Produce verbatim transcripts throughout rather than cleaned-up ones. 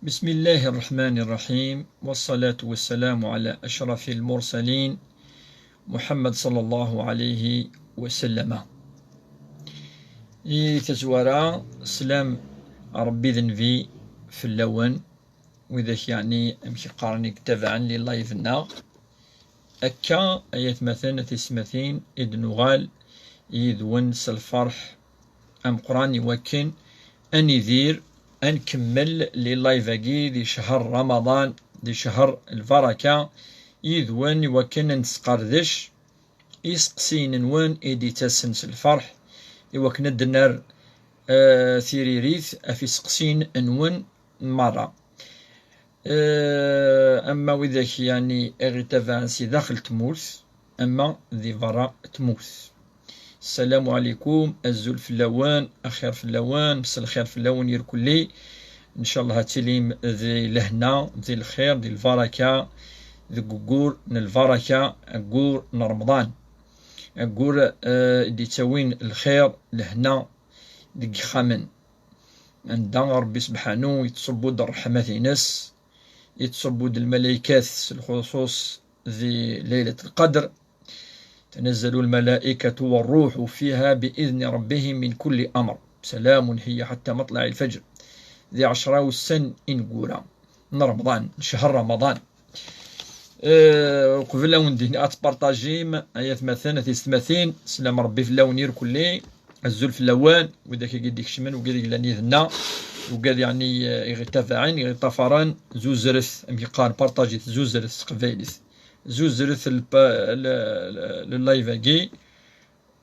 بسم الله الرحمن الرحيم، والصلاة والسلام على أشرف المرسلين محمد صلى الله عليه وسلم. I tazwara, slam Ṛebbi d Nnbi fell-awen, widak yeɛni amek i qqaren i yettabaɛen li live-nneɣ. Akka, ay atmaten, a tismatin, i d-nuɣal yid-wen s lferḥ ameqqran i wakken ad nidir, ad nkemmel li live-agi di ccher Ramaḍan, di ccher lbaraka, yid-wen i wakken ad nesqerdec iseqsiyen-nwen i d-ittasen s lferḥ, i wakken ad d-nerr, eh, tiririt ɣef iseqsiyen-nwen merra. Eh, ama widak yeɛni i ɣ-ittabaɛen si daxel tmurt, ama di berra tmurt. Ssalamu ɛlikum, azul fell-awen, axir fell-awen, mselxir fell-awen irkelli. Ncallah ad tilim di lehna, di lxir, di lbaraka, deg uggur n lbaraka, aggur n Remḍan. Aggur, eh, i d-ittawin lxir, lehna deg yixxamen. Anda Ṛebbi sebḥanu yettṣubbu-d ṛṛeḥmat-ines, yettṣubbu-d lmalaykat s lxuṣuṣ di Laylat Lqadr. تنزل الملائكة والروح فيها بإذن ربهم من كل أمر سلام هي حتى مطلع الفجر. Di ɛecra ussan ineggura n Remḍan, n ccher Ramaḍan. Eh, uqbel ad wen-d-iniɣ ad tpartajim, ay atmaten, a tisetmatin, sslam Ṛebbi fell-awen irkelli, azul fell-awen, widak i d-ikecmen, wigad i yellan yid-nneɣ, wigad yeɛni, eh, i ɣ-ittabaɛen, i ɣ-iṭṭafaren, zuzret, amek i qqaren, partajit, zuzret s teqbaylit. Zuzret lpa-, l-, l-, l-live-agi,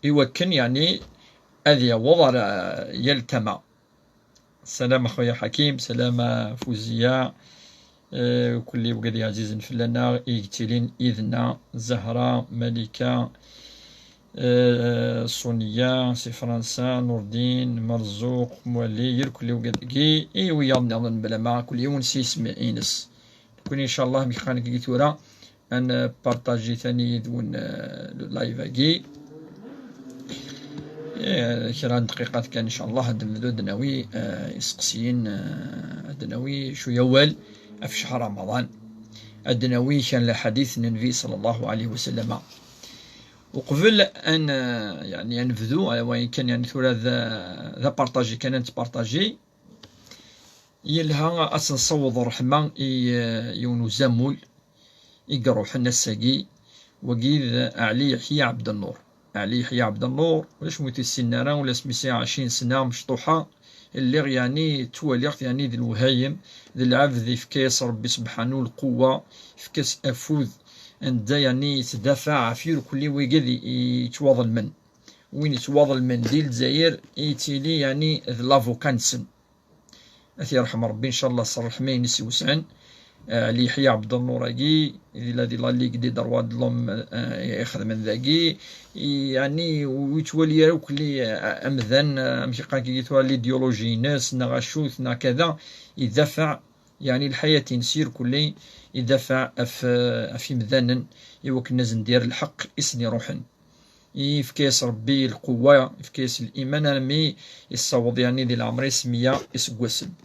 i wakken, yeɛni, ad yaweḍ ar, eh, yal tama. Ssalam a xuya Ḥakim, ssalam a Fuziya, eh, kulli wigad iɛzizen fell-aneɣ, i yettilin yid-nneɣ, Zahra, Malika, eh, Suniya, si Fransa, Nurdin, Merzuq, Mwali, irkelli wigad-agi, i wiyaḍ nniḍen, bla ma kul yiwen s yisem-ines. Nekkni, ncallah, mi qqaren-agi tura, ad npartaji tani yid-wen, eh, le live-agi. Eh, kra n dqiqat kan, ncallah, ad nebdu ad d-nawi, eh, iseqsiyen, eh, ad d-nawi cwiya awal ɣef ccher Ramaḍan. Ad d-nawi kan lḥadit n Nnbi ṣalla Llahu ɛalayhi wa sallam. Uqbel ad n-, eh, yeɛni ad nebdu, eh, wayen kan, yeɛni tura d, d apartaji kan, ad nettpartaji. Yelha ad s-nessaweḍ ṛṛeḥma i, eh, yiwen uzamul i iruḥen ass-agi, wagi d Ɛli Yeḥya Ɛebdennur. Ɛli Yeḥya Ɛebdennur, ulac wi t-issinen ara, ula asmi sɛiɣ ɛecrin sna mecṭuḥa, lliɣ yeɛni ttwaliɣ-t yeɛni d lwehayem, d lɛebd ifka-yas Ṛebbi sebḥanu lquwwa, ifka-s afud, anda yeɛni yettdafaɛ ɣef irkelli wigad i, i yettwaḍelmen. Win yettwaḍelmen di Lezzayer, yettili yeɛni d lavuka-nsen. Ad t-yerḥem Ṛebbi, ncallah, s ṛṛeḥma-ines iwesɛen. Eh, Ɛli Yeḥya Ɛebdennur-agi, il a di la Ligue des droits de l'homme, eh, ixedmen dagi, yeɛni ur yettwali ara akk li, eh, amdan, eh, amek i qqaren-agi tura, l'idéologie-ines, neɣ acu-t, neɣ kada, idafeɛ, yeɛni lḥayat-ines irkelli, idafeɛ ɣef, eh, ɣef imdanen, i wakken ad sen-d-yerr lḥeqq i sen-iruḥen. Yefka-yas Ṛebbi lquwwa, yefka-yas liman, armi yessaweḍ yeɛni di leɛmer-is meyya iseggasen.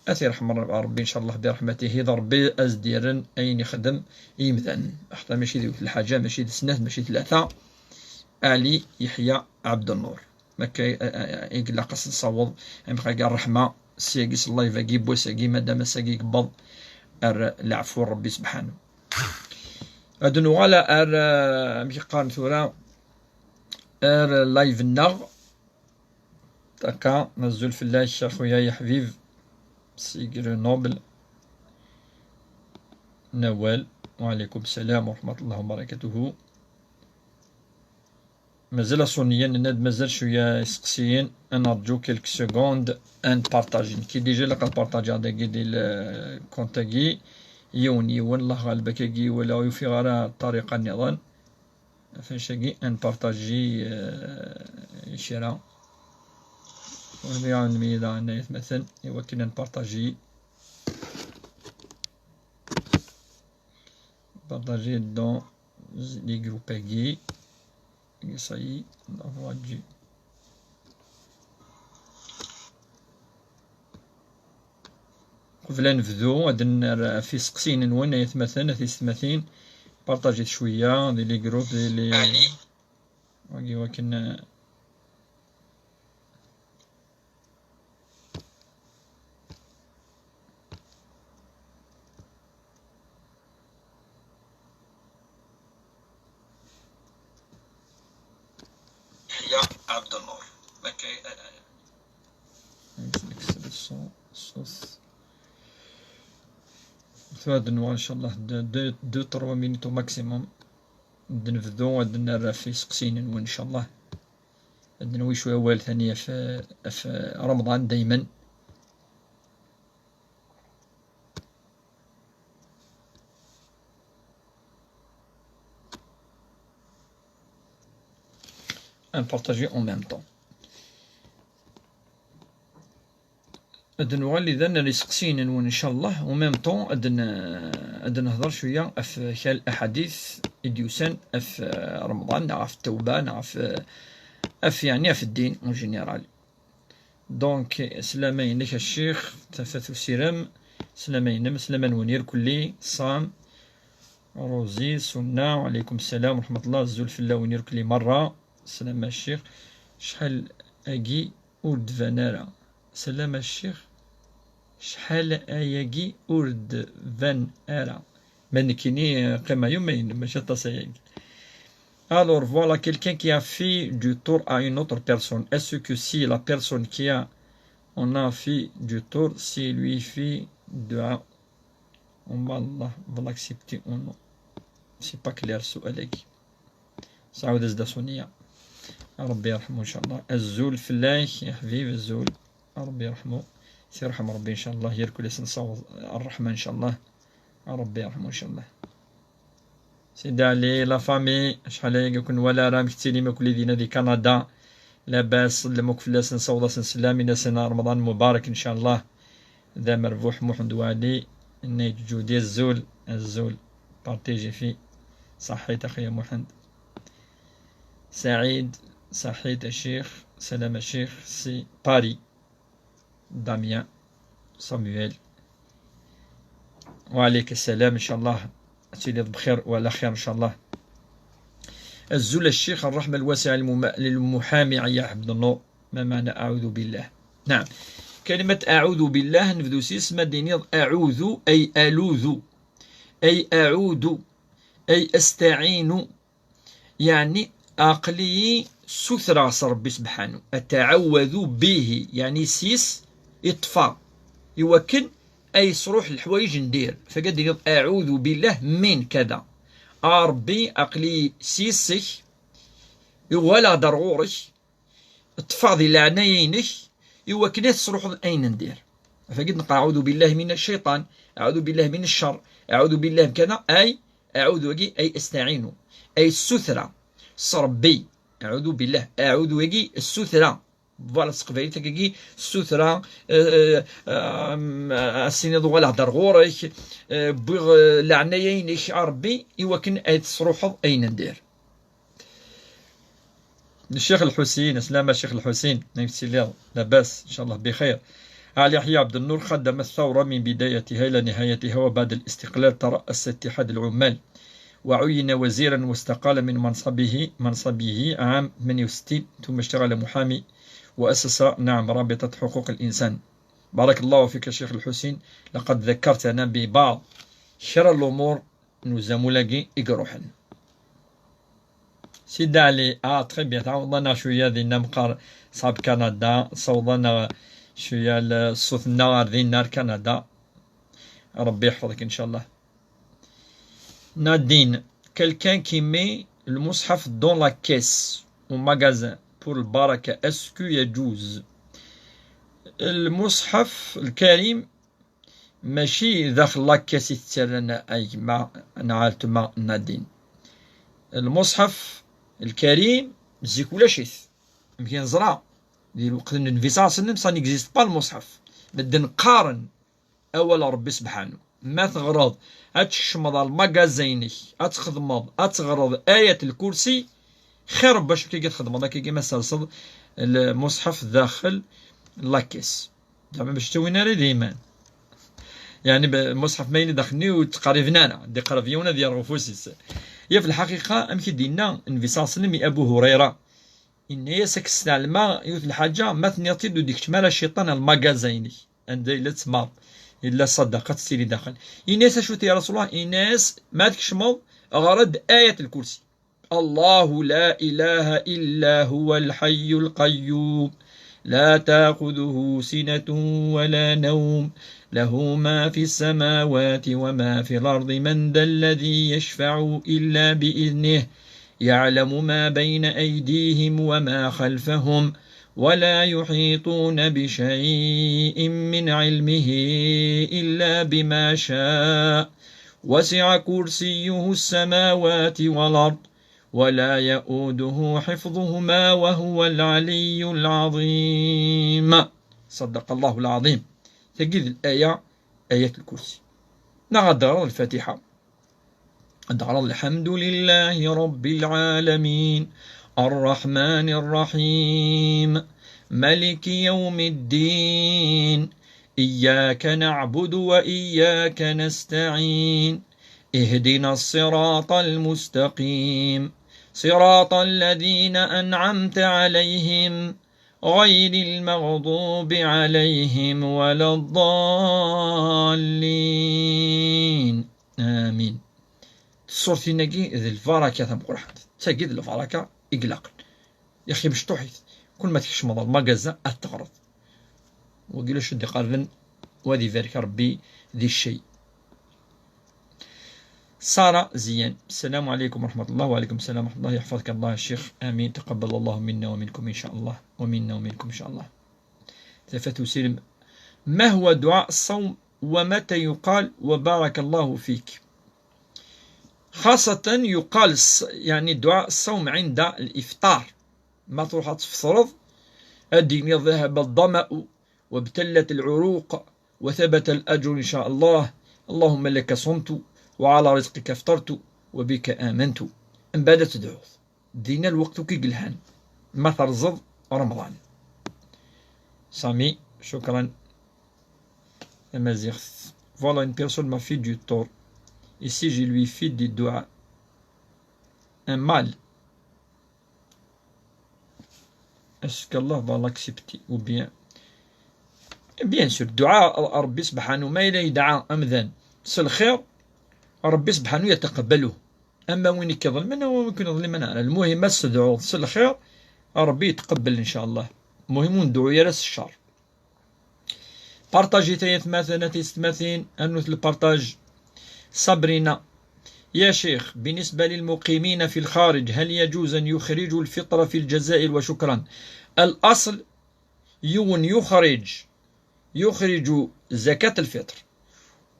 Ad t-yerḥem Ṛebbi, ncallah, bi ṛeḥmatihi, d Ṛebbi ad s-d-yerren ayen ixdem i yimdanen. Axaṭer mačči d yiwet lḥaǧa, mačči d snat, mačči d tlata. Ɛli Yeḥya Ɛebdennur. Akka i, i, i ilaq ad s-nessaweḍ, amek akka, ṛṛeḥma, s yagi, s live-agi, n wass-agi, madam ass-agi yewweḍ ar leɛfu n Ṛebbi sebḥanu. Ad nuɣal ar, eh, amek i qqaren tura, ar live-nneɣ. Akka, azul fell-ak a xuya yeḥbib, si Grenoble. Nawal, wa ɛalaykum ssalam wa raḥmatullahi wa barakatuhu. Mazal a Suniya, nenna-d mazal cwiya iseqsiyen, ad nerǧu quelques secondes, ad npartaji. Nekki déjà ilaq ad partajiɣ dagi di lkunt-agi, yiwen yiwen, Allah ɣaleb, akkagi walaɣ ur ufiɣ ara ṭṭariqa nniḍen. Ɣef wannect-agi ad npartaji, eh, kra. Ad iɛawnem-iyi daɣen ay atmaten i wakken ad npartaji. Partager dans les groupes-agi. Ça y est, on a vendu. Qbel ad nebdu, ad nerr ɣef iseqsiyen-nwen, ay atmaten, a tiyessetmatin. Partajit cwiya di les groupes, di les... Wagi wakken, eh, Yahya Abdel Nour. Ok. Nekkes le son, ṣṣut. Tura ad nuɣal, ncallah, deux, deux, deux, trois minutes au maximum. Ad nebdu, ad nerr ɣef iseqsiyen-nwen, ncallah. Ad nawi cwiya awal tani ɣef, ɣef Remḍan, daymen. Ad npartaji en même temps. Ad nuɣal idan ar iseqsiyen-nwen, ncallah, en même temps ad n-, ad nehder cwiya ɣef kra n laḥadit i d-yusan ɣef, eh, Remḍan, neɣ ɣef ttawba, neɣ ɣef, eh, ɣef, yeɛni, ɣef ddin en général. Donc, sslam-inek a ccix, Tafat Usirem, sslam-inem, sslam-nwen irkelli, Sam, Rosie, Sunna, wa alaykum ssalam wa rahmatullah, azul fell-awen irkelli merra, sslam a ccix, acḥal agi ur d-tban ara, sslam a ccix, acḥal ayagi ur d-tban ara. Ma nekkini, eh, qqimeɣ yumayen, mačči aṭas ayagi. Alors, voilà quelqu'un qui a fait du tort à une autre personne. Est-ce que si la personne qui a, on a fait du tort, si lui fait dua, on va Allah va l'accepter ou non? C'est pas clair, سؤالك. Saoud Azda Sonia. Rabbi yerḥmu, ncallah. Azul fell-ak, ya ḥbib, azul. Rabbi yerḥmu. Sirḥem Rabbi, ncallah. Irkul asen sawa ṛṛeḥma, ncallah. Rabbi yerḥmu, ncallah. Sidi Ɛli, la famille, acḥal ayagi ur ken-nwala ara, amek tettilim akk dinna di Kanada? Labas, sellem akk fell-asen, sawḍ-asen sslam, in-asen Remḍan mubarak, ncallah. D amerbuḥ Muḥend Wali, Nna Ǧǧudi, azul, azul. Partiji fi. Saḥit a xuya Muḥend. Saɛid, saḥit a ccix, salam a ccix, si Paris. Damien, Samuel. وعليك السلام، إن شاء الله. Ad tiliḍ bxir وعلى خير إن شاء الله. Azul a ccix, ṛṛeḥma lwasiɛa lmuma-, lmuḥami Ɛiyya Ḥmed Nnur. ما معنى أعوذ بالله؟ نعم. كلمة أعوذ بالله نبدو سيس ما دينيض أعوذ أي ألوذ أي أعود أي أستعين. Yeɛni, aql-iyi ssutreɣ s Ṛebbi sebḥanu, أتعوذ به, yeɛni s yis-s i ṭṭfeɣ, iwakken ad yesruḥ leḥwayeǧ n dir. Fagi ad d-tiniḍ, أعوذ بالله من كذا. A Ṛebbi, aql-iyi s yis-k, uɣaleɣ-d ar ɣur-k, ṭṭfeɣ di leɛnaya-inek, iwakken ad tesruḥeḍ ayen n dir. Fagi d-neqqar, أعوذ بالله من الشيطان, أعوذ بالله من الشر, أعوذ بالله من كذا, ay أعوذ-agi, ay أستعين, ay ssutra s Ṛebbi. أعوذ بالله, أعوذ-agi ssutra. Voilà, s teqbaylit akkagi ssutra, eh, eh, eh, ad s-tiniḍ uɣaleɣ-d ar ɣur-k, eh, wwiɣ, eh, leɛnaya-inek a Ṛebbi, iwakken ad tesruḥeḍ ayen n dir. الشيخ الحسين، السلام الشيخ الحسين، كيف تسيليض؟ لاباس؟ إن شاء الله بخير. علي يحيى عبد النور خدم الثورة من بدايتها إلى نهايتها، وبعد الاستقلال ترأس اتحاد العمال وعين وزيرا واستقال من منصبه، منصبه عام ثمانية وستين، ثم اشتغل محامي وأسس، نعم، رابطة حقوق الإنسان. بارك الله فيك يا شيخ الحسين، لقد ذكرتنا ببعض شر الأمور n uzamul-agi i iruḥen. Sidi Ɛli, ah, très bien, tɛawdeḍ-aneɣ cwiya dinna meqqar ṣab Kanada, sawḍ-aneɣ cwiya l-, ṣṣut-nneɣ ar dinna ar Kanada. Ṛebbi yeḥfeḍ-ik, ncallah. Nadine, quelqu'un qui met le mushaf dans la caisse au magasin pour le baraka, est-ce que يجوز? Lmuṣḥaf lkarim mačči daxel la caisse i t-ttarran a gma neɣ a letma Nadine. Lmuṣḥaf lkarim zik ulac-it. Amek i neẓra? Di lweqt n Nnbi ṣalla Llahu ɛalayhi wa sallam, ça n'existe pas lmuṣḥaf. Medden qqaren awal n Ṛebbi sebḥanu. Ma teɣreḍ, ad tkecmeḍ ar lmagaza-inek, ad txedmeḍ, ad teɣreḍ ayat lkursi, xir n wacu akka i txedmeḍ akkagi ma tserseḍ lmuṣḥaf daxel la caisse. Zeɛma bac ttawin ara idrimen. Yeɛni, b-, lmuṣḥef ma yella daxel-nni ur ttqerriben ara, d-iqerreb yiwen ad yerɣ ufus-is. Ya, fi lḥaqiqa, amek i d-yenna Nnbi ṣalla Llahu ɛalayhi wa sallam i Abu Hurayra? Yenna-yas, ad k-sneɛlmeɣ yiwet n lḥaǧa, ma tenniḍ-tt-id ur d-ikeččem ara cciṭan ar lmagaza-inek, anda yella ttmer, yella ṣṣadaqa tettili daxel. Yenna-yas, acu-t ya Rasul Llah? Yenna-yas, ma tkecmeḍ, ɣer-d ayat lkursi. الله لا إله إلا هو الحي القيوم لا تأخذه سنة ولا نوم له ما في السماوات وما في الأرض من ذا الذي يشفع إلا بإذنه يعلم ما بين أيديهم وما خلفهم ولا يحيطون بشيء من علمه إلا بما شاء وسع كرسيه السماوات والأرض ولا يؤوده حفظهما وهو العلي العظيم. صدق الله العظيم. Tagi d l'aya, ayat lkursi. Neɣ ad d-teɣreḍ lfatiḥa. Ad d-teɣreḍ الحمد لله رب العالمين الرحمن الرحيم ملك يوم الدين إياك نعبد وإياك نستعين اهدنا الصراط المستقيم صراط الذين أنعمت عليهم غير المغضوب عليهم ولا الضالين آمين. Ṣṣuṛt-agi d lbaraka tameqqrant. Tagi d lbaraka i ilaqen. Yaxi mecṭuḥit. Kul ma tkecmeḍ ar lmagaza ad teɣreḍ. Wagi ulac ad d-iqerben, wa ad ibarek Ṛebbi di cci. Sara Ziyan, السلام عليكم ورحمة الله. وعليكم السلام ورحمة الله. يحفظك الله يا شيخ. آمين. تقبل الله منا ومنكم إن شاء الله. ومنا ومنكم إن شاء الله. Tafat usilem. ما هو دعاء الصوم ومتى يقال وبارك الله فيك؟ خاصة يقال الص-، يعني دعاء الصوم عند الإفطار. Ma truḥ ad tfeṭreḍ, ad d-tiniḍ: ذهب الظمأ وابتلت العروق وثبت الأجر إن شاء الله، اللهم لك صمت وعلى رزقك أفطرت وبك آمنت. Mbeɛd ad tedɛuḍ. Dinna lweqt akk i yelhan. Ma terẓeḍ Remḍan. Sami, شكرا. Tamaziɣt. Voilà, une personne m'a fait du tort. Ici, je lui fais des du'a. Un mal. Est-ce qu'Allah va l'accepter ou bien? Bien sûr, dduɛa, Ṛebbi sebḥanu ma yella yedɛa amdan s lxir, Ṛebbi sebḥanu yataqabbalu. Ama win i k-iḍelmen, ama win ken-iḍelmen ara. Lmuhim, ad tedɛuḍ s lxir, Ṛebbi yetqabbal, ncallah. Lmuhim, ur nedɛu ara s ccer. Partajit ay atmaten, a tiyessetmatin, rnut lpartaj. Sabrina. يا شيخ، بالنسبة للمقيمين في الخارج، هل يجوز أن يخرجوا الفطر في الجزائر؟ وشكرا. الأصل يون يخرج، يخرج زكاة الفطر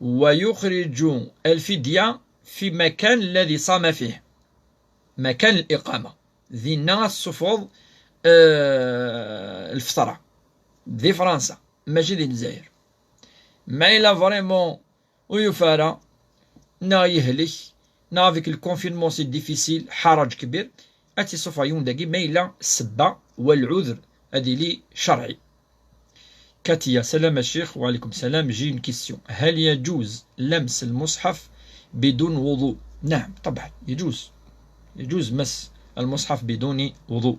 ويخرج الفدية في مكان الذي صام فيه، مكان الإقامة. Dinna ad tessufɣeḍ, eh, lfeṭra. Di Fransa, mačči di Lezzayer. Ma yella vraiment ur yufi ara, neɣ yehlek, neɣ avec le confinement c'est difficile, ḥaraǧ kbir, ad tt-isuffeɣ yiwen dagi ma yella ssebba, wa lɛuder, ad yili cerɛi. Katia, salam a ccix. وعليكم السلام. J'ai une question. هل يجوز لمس المصحف بدون وضوء؟ نعم، طبعا يجوز. يجوز مس المصحف بدون وضوء.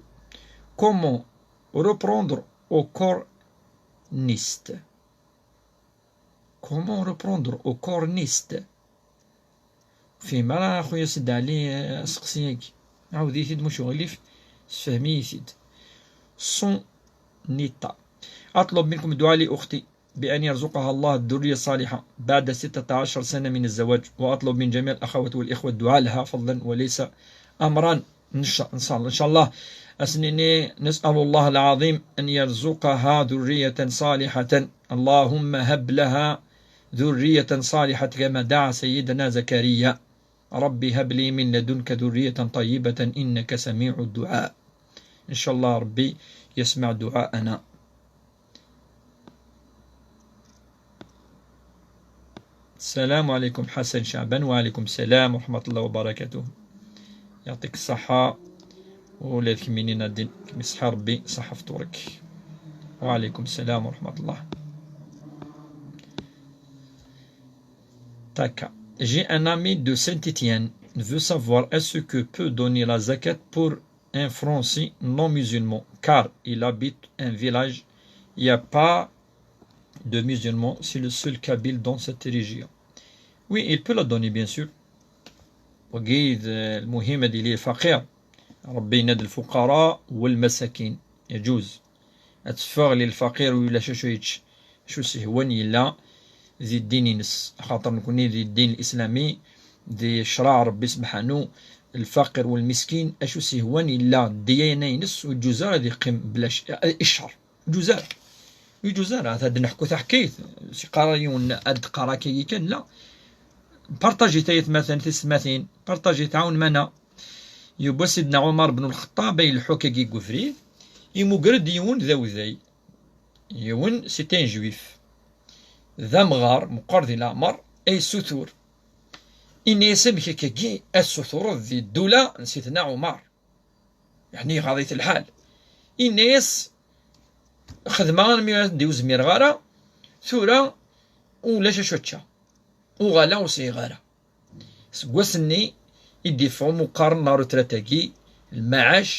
Comment reprendre au corniste? Comment reprendre au corniste? Fehmeɣ ara a xuya Sidi Ɛli, eh, aseqsi-agi. Ɛawed-iyi-t-id, muc uɣilif, sefhem-iyi-t-id. Son état. أطلب منكم الدعاء لأختي بأن يرزقها الله الذرية الصالحة بعد ستة عشر سنة من الزواج، وأطلب من جميع الأخوات والإخوة الدعاء لها فضلا وليس أمرا. إن شاء، إن شاء الله، إن شاء الله. Ass-nni, نسأل الله العظيم أن يرزقها ذرية صالحة. اللهم هب لها ذرية صالحة كما دعا سيدنا زكريا. رب هب لي من لدنك ذرية طيبة إنك سميع الدعاء. إن شاء الله ربي يسمع دعاءنا. السلام عليكم حسن شعبان. وعليكم السلام ورحمة الله وبركاته. يعطيك الصحة. ولاد كمينين الدين، كم يصحى ربي، صحة فطورك. وعليكم السلام ورحمة الله. Taka. J'ai un ami de Saint-Étienne. Il veut savoir est-ce que peut donner la zakat pour un Français non musulman, car il habite un village, il n'y a pas de musulmans, c'est le seul kabyle dans cette région. Oui, il peut la donner, bien sûr. وقيد المهم هذه لي فقير. ربي ينادي الفقراء والمساكين. يجوز. Ad teffeɣ lil faqir u ulac acu yečč. Acu s-ihwan yella di ddin-ines. Axaṭer nekni di ddin lislami, di ccṛeɛ Ṛebbi sebḥanu, lfaqir u lmiskin, acu s-ihwan yella ddiyana-ines, ur yeǧǧuz ara ad yeqqim bla c-, eh, cceṛ. Ur yeǧǧuz ara. Ur yeǧǧuz ara. Ad d-neḥku taḥkayt, s-iqqar yiwen ad d-qqar akka-yi kan, la. Partajit ay atmaten tisetmatin, partajit, ɛawnmana. Yewwa Sidna Ɛumar ben Lxeṭṭab ay ileḥḥu akkagi deg ubrid, imuger-d yiwen d awday. Yiwen, c'est un juif. D amɣar, meqqer di leɛmer, ay sutur. Ini-as amek akkagi ad sutureḍ di ddula n Sidna Ɛumar? Yeɛni iɣaḍ-it lḥal. Ini-as, xedmeɣ armi ur d-ur zmireɣ ara, tura ulac acu ččeɣ. Uɣaleɣ ur sɛiɣ ara. Seg wass-nni i d-yeffeɣ umeqqar n la retraite-agi, lmaɛac,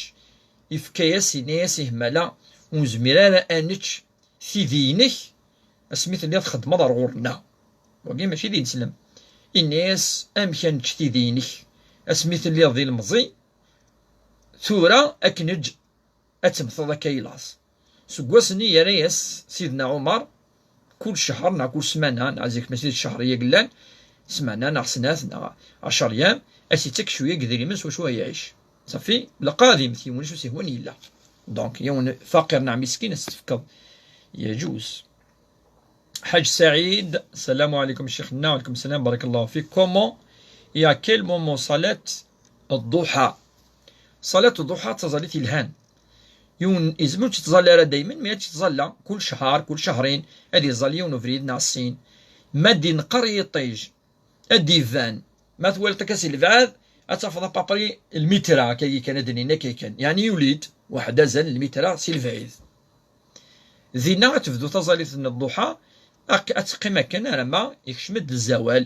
yefka-yas, yenna-yas i Hmala, ur nezmir ara ad nečč tidi-inek asmi telliḍ txeddmeḍ ar ɣur-nneɣ. Wagi mačči d ineslem. Yenna-yas, amek ad nečč tidi-inek asmi telliḍ d ilemẓi, tura ad k-neǧǧ ad temmteḍ akka i laẓ. Seg wass-nni yerra-yas Sidna Ɛumar, kul ccher neɣ kul ssmana, neɣ zik mačči d ccher i yellan, ssmana neɣ snat neɣ ɛecṛ yam, ad s-ittak cwiya n yedrimen s wacu ad iɛic. Ṣafi, laqadimt yiwen acu s-ihwan yella. Donc, yiwen faqir neɣ miskin ad s-tefkeḍ. Yeǧuz. Ḥaǧ Saɛid, السلام عليكم شيخنا. وعليكم السلام، بارك الله فيك. Comment et à quel moment صلاة الضحى؟ صلاة الضحى d taẓallit yelhan. Yiwen izmer ur tt-yettẓalla ara daymen, mais ad tt-yettẓalla kul ccher, kul cehrin, ad iẓẓal yiwen ubrid neɣ sin. Ma d-ineqqer yiṭij, ad d-iban. Ma twaliḍ akka si lebɛad, ad tafeḍ apapri lmitra, akkagi kan, ad d-nini akkagi kan. Yeɛni yuli-d waḥed azal n lmitra si lebɛid. Dinna ad tebdu taẓallit n ḍḍuḥa, ak-, ad teqqim akken arama yekcem-d zzawal.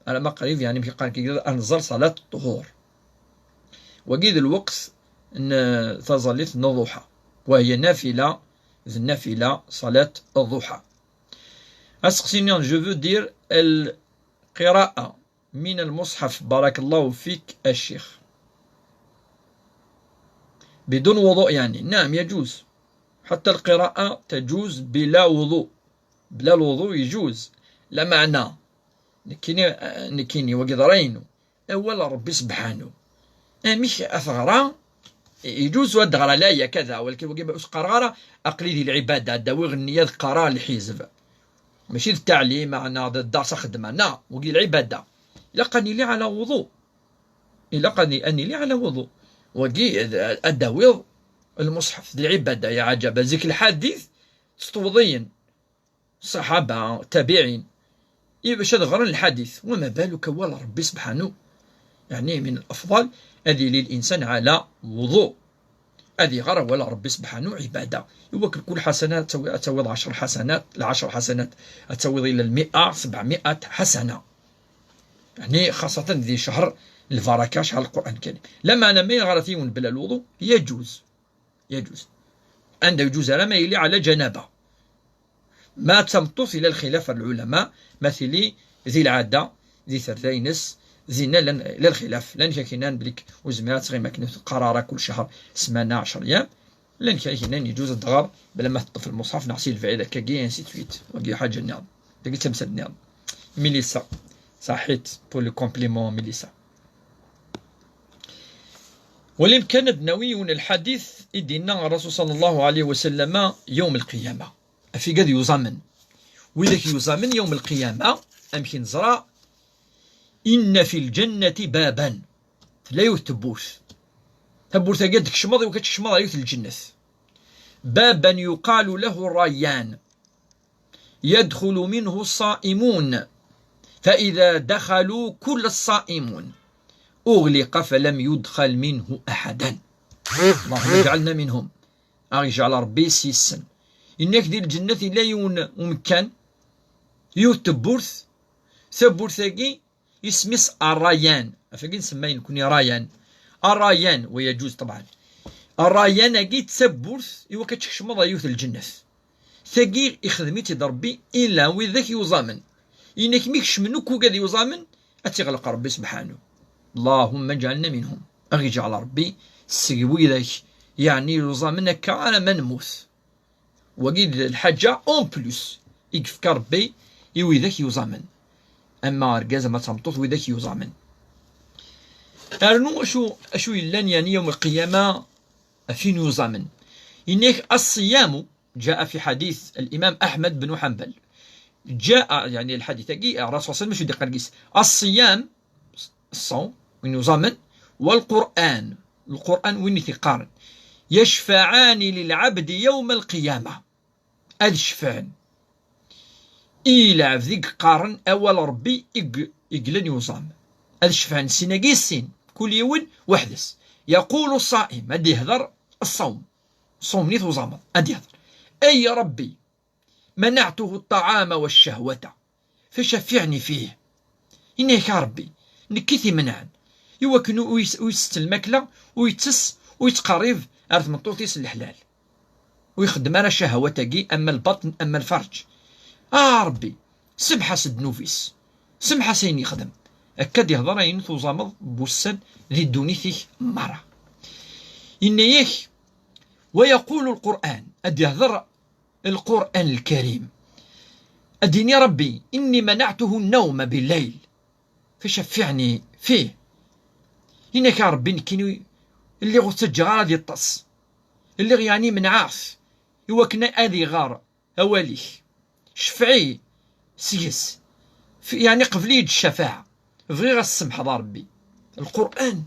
Arama qrib, yeɛni, mi qqaren kigdad, ad nẓer ṣalat ṭṭuhur. Wagi d lweqt n taẓallit n ḍuḥa. Wa hiya nafila, d nafila, ṣalat ḍuḥa. Aseqsi-nni, je veux dire, القراءة من المصحف. بارك الله فيك الشيخ. بدون وضوء يعني؟ نعم، يجوز. حتى القراءة تجوز بلا وضوء. بلا الوضوء يجوز. لمعنى. Nekkini, nekkini, wagi d ṛṛay-inu. Awal n Ṛebbi sebḥanu. Amek ad teɣra? Iǧuz ad d-ɣra laya kada, walakin wagi ur s-qqareɣ ara, aql-i di lɛibada, ad d-awiɣ nniya ad qqareɣ lḥizb. Mačči d ttaɛlim, neɣ d dars axeddam, neɣ wagi lɛibada. Ilaq ad nili ɛla wuḍu. Ilaq ad ni-, ad nili ɛla wuḍu. Wagi ad, ad d-awiḍ lmuṣḥef, d lɛibada, ya ɛajaba. Zik lḥadit s tewḍiyin. Ṣaḥaba, tabiɛin, i bac ad ɣren lḥadit. Wama baluk awal n Ṛebbi sebḥanu. Yeɛni min lafḍal ad yili linsan ɛla wuḍu. Ad iɣer awal n Ṛebbi sebḥanu ɛibada. Iwakken kul ḥasana ad tawi-, ad tawiḍ ɛecṛ ḥasanat, lɛecṛ ḥasanat, ad tawiḍ ila lmi'a, sebɛmi'a ḥasana. Yeɛni xaṣatan di ccher lbaraka, ccher Lqur'an Lkarim. Lameɛna ma yeɣra-t yiwen bla lwuḍu, yeǧuz. Yeǧuz. Anda yeǧuz ara ma yili ɛla ǧanaba. Ma d tameṭṭut, yella lxilaf n lɛulama, ma tili di lɛada, di terda-ines, dinna llan, llan lxilaf. Llan kra k-yennan belli ur tezmir ad tɣim akken ur teqqar ara kul ccher, ssmana, ɛecṛ yam. Llan kra k-yennan yeǧuz ad tɣer bla ma teṭṭef lmuṣḥaf, neɣ si lebɛid akkagi, ainsi de suite. Wagi ḥaǧa nniḍen. Dagi d tamsalt nniḍen. Milisa. Saḥit pour le compliment, Milisa. Wali amkan ad d-nawi yiwen lḥadit i d-yenna Ṛṛasul ṣalla Llahu ɛalayhi wa sallam yawm lqiyama. Afig ad yuẓamen. Widak yuẓamen yawm lqiyama, amek i neẓra? Inna fi lǧannati baban. Tella yiwet tewwurt. Tawwurt-agi ad d-tkecmeḍ, iwakken ad tkecmeḍ ɣer yiwet n lǧennet. Baban yuqalu lahu Rayyan. يدخل منه الصائمون، فإذا دخلوا كل الصائمون أغلق فلم يدخل منه أحدا. اللهم اجعلنا منهم. Aɣ-ijeɛl Ṛebbi s yis-sen. Yenna-k di lǧennet yella yiwen umekkan, yiwet tewwurt, Tawwurt-agi isem-is Ṛṛayyan. Ɣef wagi nsemma nekkni Ṛayyan. Ṛṛayyan, wa yaǧuz ṭebɛan. Ṛṛayyan-agi d tawwurt i wakka ad tkecmeḍ ɣer yiwet n lǧennet. Tagi ixdem-itt-id Ṛebbi i la widak yuẓamen. Yenna-k mi kecmen akk ugad yuẓamen, ad tt-iɣleq Ṛebbi subḥanu. Allahumma ǧɛalna minhum. Ad ɣ-iǧɛel Ṛebbi seg widak, yeɛni yuẓamen akka alamma nemmut. Wagi d lḥaǧa en plus i yefka Ṛebbi i widak yuẓamen. Ama argaz, ama d tameṭṭut, widak yuẓamen. Rnu acu, acu yellan, yeɛni, yawm lqiyama ɣef win yuẓamen. Yenna-k الصيام جاء في حديث الإمام أحمد بن حنبل. جاء، يعني، الحديث-agi, Ṛṛasul صلى الله عليه وسلم acu d-iqqar deg-s? الصيام, ṣṣawm, win yuẓamen, والقرآن, Lqur'an win i t-iqqaren, يشفعان للعبد يوم القيامة. Ad cefɛen i lɛebd i yeqqaren awal Ṛebbi i g-, i yellan yuẓam. Ad cefɛen sin-agi sin, kul yiwen weḥd-s. يقول الصائم, ad d-ihder ṣṣawm, ṣṣawm-nni tuẓameḍ, ad d-ihder: أي ربي، منعته الطعام والشهوة فشفعني فيه. Yenna-k: A Ṛebbi, nekk i t-imenɛen i wakken ur yet-, ur yettettel lmakla, ur yettess, ur yettqerrib ar tmeṭṭut-is n leḥlal, ur ixeddem ara ccahawat-agi, ama lbaṭn, ama lferǧ. A Ṛebbi, semmeḥ-as ddnub-is, semmeḥ-as ayen yexdem. Akka d-ihder ayen tuẓameḍ n wussan di ddunit-ik merra. Yenna-yak: ويقول القرآن, ad d-ihder Lqur'an Lkarim. Ad d-yini Ṛebbi: إني منعته النوم بالليل فشفعني فيه. Yenna-k: A Ṛebbi, nekkini lliɣ ur ttaǧǧaɣ ara ad yeṭṭes. Lliɣ, yeɛni, menɛeɣ-t i wakken ad iɣer awal-ik. Cefɛ-iyi seg-s. F-, yeɛni, qbel-iyi-d ccafaɛa. Bɣiɣ ad s-semḥeḍ a Ṛebbi. Lqur'an,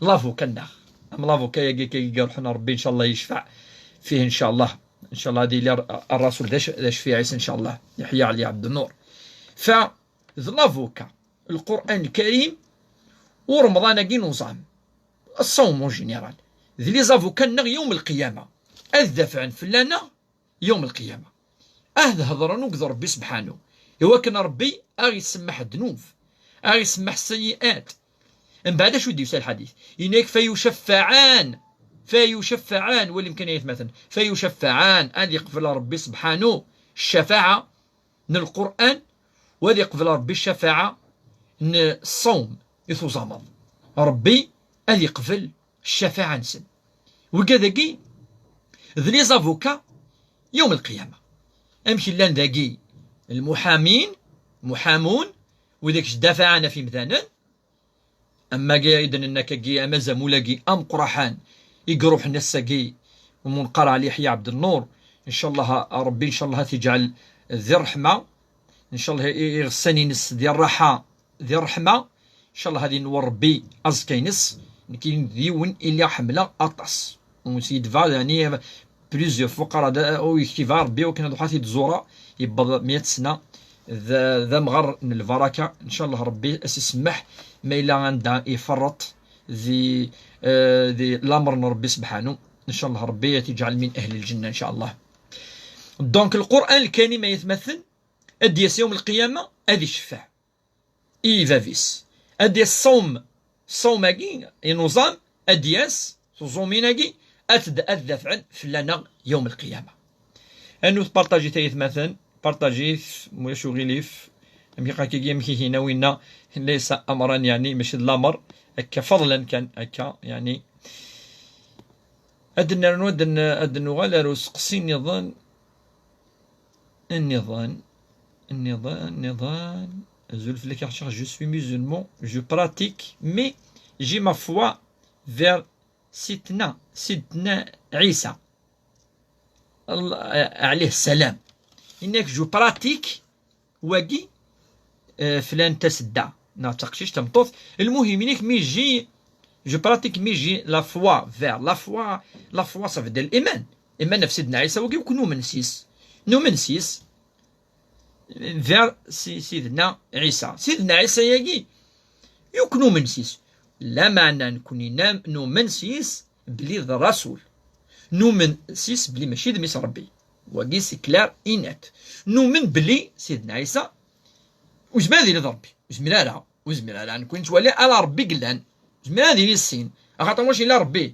lavuka-nneɣ. Am lavuka-agi akka i iruḥen, Ṛebbi, ncallah, yecfeɛ fih, ncallah. Ncallah ad yili Ṛ-, Ṛṛasul d ac-, d acfiɛ-is, ncallah. Yeḥya Ɛli Ɛebdennur. Fa, d lavuka, Lqur'an Lkarim, u Remḍan-agi n uẓam. Ṣṣawm en général. D les avocats-nneɣ yawm lqiyama. Ad dafɛen fell-aneɣ yawm lqiyama. Ad hedṛen akked Ṛebbi sebḥanu, i wakken Ṛebbi a ɣ-isemmeḥ ddnub, a ɣ-isemmeḥ sseyiat. Mbeɛd acu d-yusa lḥadit? Yenna-yak: فيشفعان، فيشفعان, wali amkan ay atmaten, فيشفعان, ad iqbel Ṛebbi sebḥanu ccafaɛa n Lqur'an, u ad iqbel Ṛebbi ccafaɛa n ṣṣawm i tuẓameḍ. Ṛebbi ad iqbel ccafaɛa-nsen. Wigad-agi d les avocats yawm lqiyama. Amek llan dagi lmuḥamin, muḥamun, widak jdafɛen ɣef yimdanen, am wagi i d-nenna akkagi, amazamul-agi ameqqraḥan i iruḥen ass-agi, umunqar Ɛli Yeḥya Ɛebdennur, ncallah Ṛebbi, ncallah, ad t-iǧɛel di ṛṛeḥma, ncallah i-, iɣessan-ines di ṛṛaḥa, di ṛṛeḥma, ncallah ad inwer Ṛebbi aẓekka-ines. Nekk d yiwen i lliɣ ḥemmleɣ aṭas. Ur s-yedba, yeɛni, plusieurs fois qqareɣ-d, ur yektiba Ṛebbi akken ad ruḥeɣ ad t-id-ẓureɣ, yewweḍ meyya sna, d, d amɣar n lbaraka, ncallah Ṛebbi a s-isemmeḥ ma yella anda iferreṭ di, eh, di lamer n Ṛebbi sebḥanu, ncallah Ṛebbi a t-iǧɛel min ahli lǧenna, ncallah. Donc, Lqur'an Lkarim, ay atmaten, ad d-yas yawm lqiyama, ad iceffeɛ i bab-is. Ad d-yas ṣṣawm, ṣṣawm-agi inuẓam, ad d-yas, tuẓumin-agi, ad d-, ad dafɛen fell-aneɣ yawm lqiyama. Anut partajit ay atmaten, partajit, ma ulac uɣilif. Amek akkagi, amek i k-yenna winna, laysa amran, yeɛni, mačči d lamer, akka fadlan kan, akka, yeɛni. Ad d-nernu, ad d-n-, ad d-nuɣal ar useqsi nniḍen. Nniḍen, nniḍen, nniḍen. Azul fell-ak a Ḥcic, je suis musulman, je pratique, mais j'ai ma foi vers Sidna, Sidna Ɛisa, Al-, ɛlih ssalam. Yenna-k, je pratique wagi, euh, flan tasedda, neɣ d taqcict, tameṭṭut. Lmuhim, yenna-k, mais j'ai, je pratique, mais j'ai la foi vers, la foi, la foi, ça veut dire l'iman. Iman ɣef Sidna Ɛisa, wagi ur numen s-is. Numen s-is. Vers si-, Sidna Ɛisa. Sidna Ɛisa-yagi, ur numen s-is. Lameɛna nekni nam-, numen s-is belli d rasul. Numen s-is belli mačči d mmi-s Ṛebbi. Wagi c'est clair et net. Numen belli Sidna Ɛisa Ur zmir ad yili d Ṛebbi. Ur zmir ara. Ur zmir ara. Nekni nettwali ala Ṛebbi i yellan. Ur zmir ad yili sin. Axaṭer mačči illa Ṛebbi.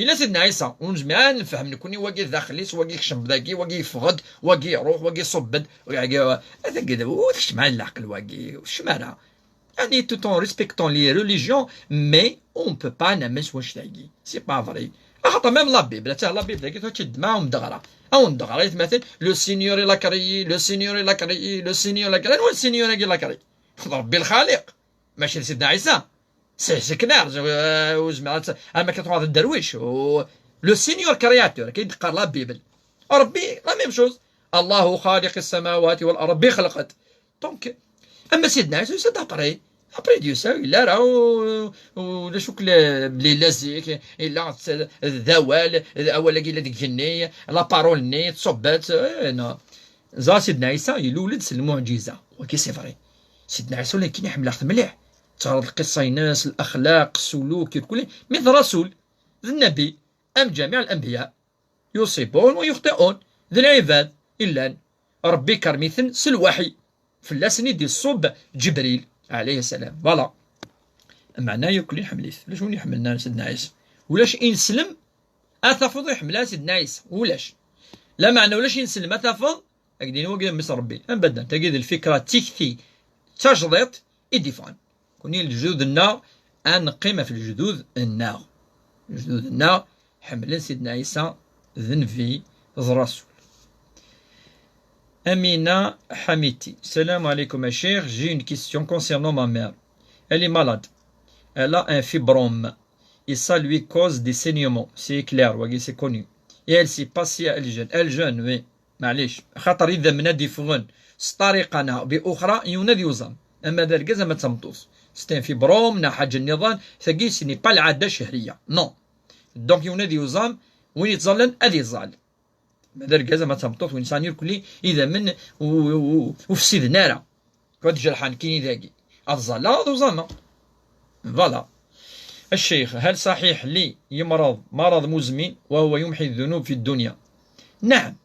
Illa Sidna Ɛisa. Ur nezmir ara ad nefhem nekni wagi d daxel-is, wagi yekcem dagi, wagi yeffeɣ-d, wagi iṛuḥ, wagi iṣubb-d, wagi, atagi d, ur tekcem ara leɛqel wagi. Ur tekcem ara. Yani, tout en respectant les religions, mais on peut pas namen s wannect-agi. C'est pas vrai. Axaṭer même la Bible, attah, la Bible-agi tura tt-id-, ma awen-d-ɣra. Awen-d-ɣra, aytmaten, le Seigneur il a créé, le Seigneur il a créé, le Seigneur il a créé. Anwa le Seigneur-agi il a créé? D Ṛebbi lxaliq. Mačči d Sidna Ɛisa. C'est, c'est clair. Euh, ur zmireɣ ad, am akka tuɣaleḍ d dderwic. Le Seigneur créateur, akken i d-teqqar la Bible. Ṛebbi, la même chose. Allahu xaliq as-samawati wal ard. Ṛebbi ixleq-d. Donc, ama Sidna Ɛisa, c'est d'après. Après Dieu, ça, il a, u-, u-, ulac akk le, les lazik, il a, d awal, d awal-agi yella deg igenni, la parole-nni, tṣubb-itt, eh, non. Ẓer Sidna Ɛisa, ilul-d s lmuɛǧiza. Wagi, c'est vrai. Sidna Ɛisa, ulakken iḥemmel-aɣ-t mliḥ. Teɣreḍ lqissa-ines, laxlaq, ssuluk, irkul, mais d rasul, d nnabi, am jamiɛ al-anbiya. يصيبون ويخطئون. D lɛibad i llan. Ṛebbi ikerrem-iten s lwaḥy. Fell-asen i d-iṣubb Ǧebril, ɛalayhi sslam. Voilà. Meɛna irkul iḥemmel-it. Ulac win iḥemmlen ara Sidna Ɛisa. Ulac ineslem ad tafeḍ iḥemmel ara Sidna Ɛisa. Ulac. Lameɛna ulac ineslem ad tafeḍ Ad k-d-yini wagi d mmi-s n Ṛebbi. Abadan, tagi d lfikra d tikti, d tajdiṭ i d-yeffɣen. Nekni lejdud-nneɣ, ad neqqim ɣef lejdud-nneɣ. Lejdud-nneɣ ḥemmlen Sidna Ɛisa d nnbi, d rasul. Amina Hamiti. Salam alaikum, a cheikh. J'ai une question concernant ma mère. Elle est malade. Elle a un fibrome et ça lui cause des saignements. C'est clair, wagi, c'est connu. Et elle s'est passée à Alger. Alger, oui. Maɛlic. Xaṭer idammen ad d-iffɣen s ṭṭariqa neɣ bi uxra, yiwen ad yuẓam. Ama d argaz, ama d tameṭṭut. C'est un fibrome, neɣ ḥaǧa nniḍen, tagi, ce n'est pas lɛada chehriya. Non. Donc, yiwen ad yuẓam, win yettẓallan, ad iẓẓal. Ma d argaz, ama d tameṭṭut, win yesɛan irkelli, idammen u-, u-, u-, ur fsiden ara. Ad jerḥen kini dagi. Ad ẓẓalleɣ, ad uẓameɣ. Voilà. الشيخ، هل صحيح لي يمرض مرض مزمن وهو يمحي الذنوب في الدنيا؟ نعم،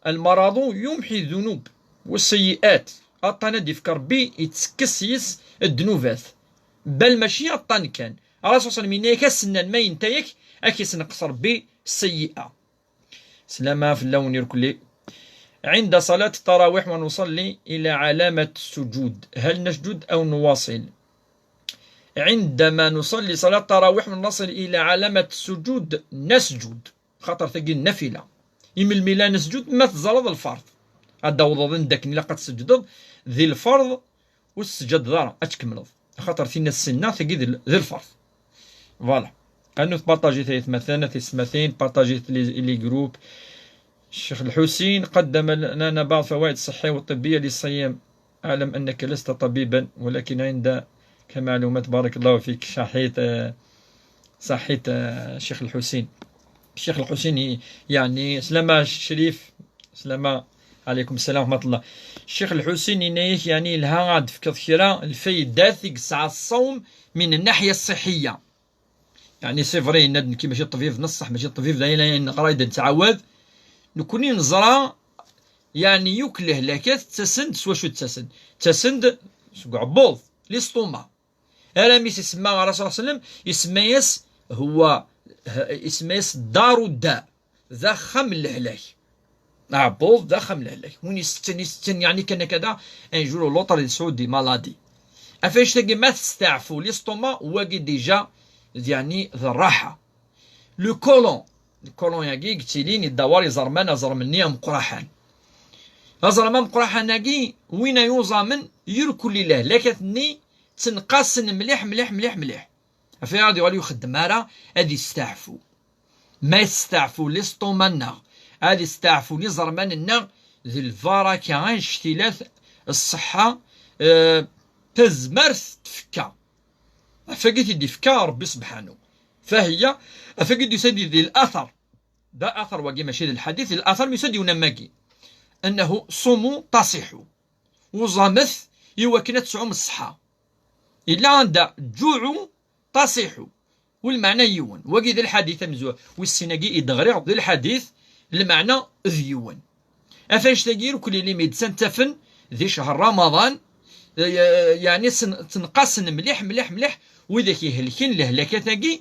المرض يمحي الذنوب والسيئات. Aṭṭan ad d-ifk Ṛebbi, ittekkes yes ddnubat. Bal mačči aṭṭan kan. Ṛṛasul صلى الله عليه وسلم yenna-yak, asennan ma yenta-yak, ad k-isneqs Ṛebbi sseyyi'a. Slama fell-awen irkelli. عند صلاة التراويح ونصلي إلى علامة السجود، هل نسجد أو نواصل؟ عندما نصلي صلاة التراويح ونصل إلى علامة السجود، نسجد. Xaṭer tagi d nnafila. Imelmi la nesǧud? Ma teẓẓaleḍ lferḍ. Ad d-awḍeḍ anda akken ilaq ad tesǧdeḍ di lferḍ, ur tesǧadeḍ ara, ad tkemmleḍ. Axaṭer tinna ssenna, tagi d l-, d lferḍ. Voilà. Rnu tpartajit ay atmaten, a tisetmatin, partajit les, les groupes. الشيخ الحسين قدم لنا بعض فوائد صحية وطبية للصيام. أعلم أنك لست طبيبا، ولكن عندك معلومات، بارك الله فيك. صحيت، آه، صحيت، آه، الشيخ الحسين. الشيخ الحسين ي-، يعني، سلامة الشريف، سلامة عليكم السلام ورحمة الله. الشيخ الحسين ينايك، يعني، لها غاد فكر خيرا الفايدات يقسع الصوم من الناحية الصحية. يعني، c'est vrai، يناد نكي ماشي طبيب نصح، ماشي طبيب، لا، لا، لا، نقرا يد نتعاود. نكوني نزرا، يعني، يوك لهلاكات تسند سوا شو تسند. تسند سوق عبوض، l'estomac. Ara mi s-isemma Ṛṛasul صلى الله عليه وسلم, isemma-yas, هو, isemma-yas دار الداء, d axxam n lehlak. Aɛebbuḍ d axxam n lehlak. Win isetten, isetten, yeɛni kan akka da, un jour ou l'autre, ad yesɛu des maladies. Ɣef annect-agi, ma testeɛfu l'estomac, wagi déjà, d, yeɛni, d rraḥa. Le côlon. Le côlon-agi, i yettilin, yeddawar iẓerman, aẓrem-nni ameqqraḥan. Aẓrem ameqqraḥan-agi, win ay yuẓamen, irkelli lehlakat-nni, ttenqasen mliḥ, mliḥ, mliḥ, mliḥ. Ɣef waya ad yuɣal ur ixeddem ara, ad yesteɛfu. Ma yesteɛfu l'estomac-nneɣ, ad yesteɛfu iẓerman-nneɣ, d lbaraka annect-ilat, ṣṣeḥḥa, eh, tazmert tfekka. Ɣef wagi i t-id-ifka Ṛebbi subḥanu. Fahiya, ɣef wagi i d-yusa di, di l'athar. D athar wagi, mačči d lḥadit, d l'athar, mi yusa-d yiwen am wagi. أنه صوموا تصحوا. Uẓamet i wakken ad tesɛum ṣṣeḥḥa. Illa anda جوعوا تصحوا. U lmeɛna yiwen. Wagi d lḥadit amezwaru. Wis sin-agi i d-ɣriɣ d lḥadit, lmeɛna d yiwen. Ɣef annect-agi irkelli imi d-ttafen di ccher Ramadan, Yeɛni sen-, ttenqasen mliḥ, mliḥ, mliḥ widak ihelken lehlakat-agi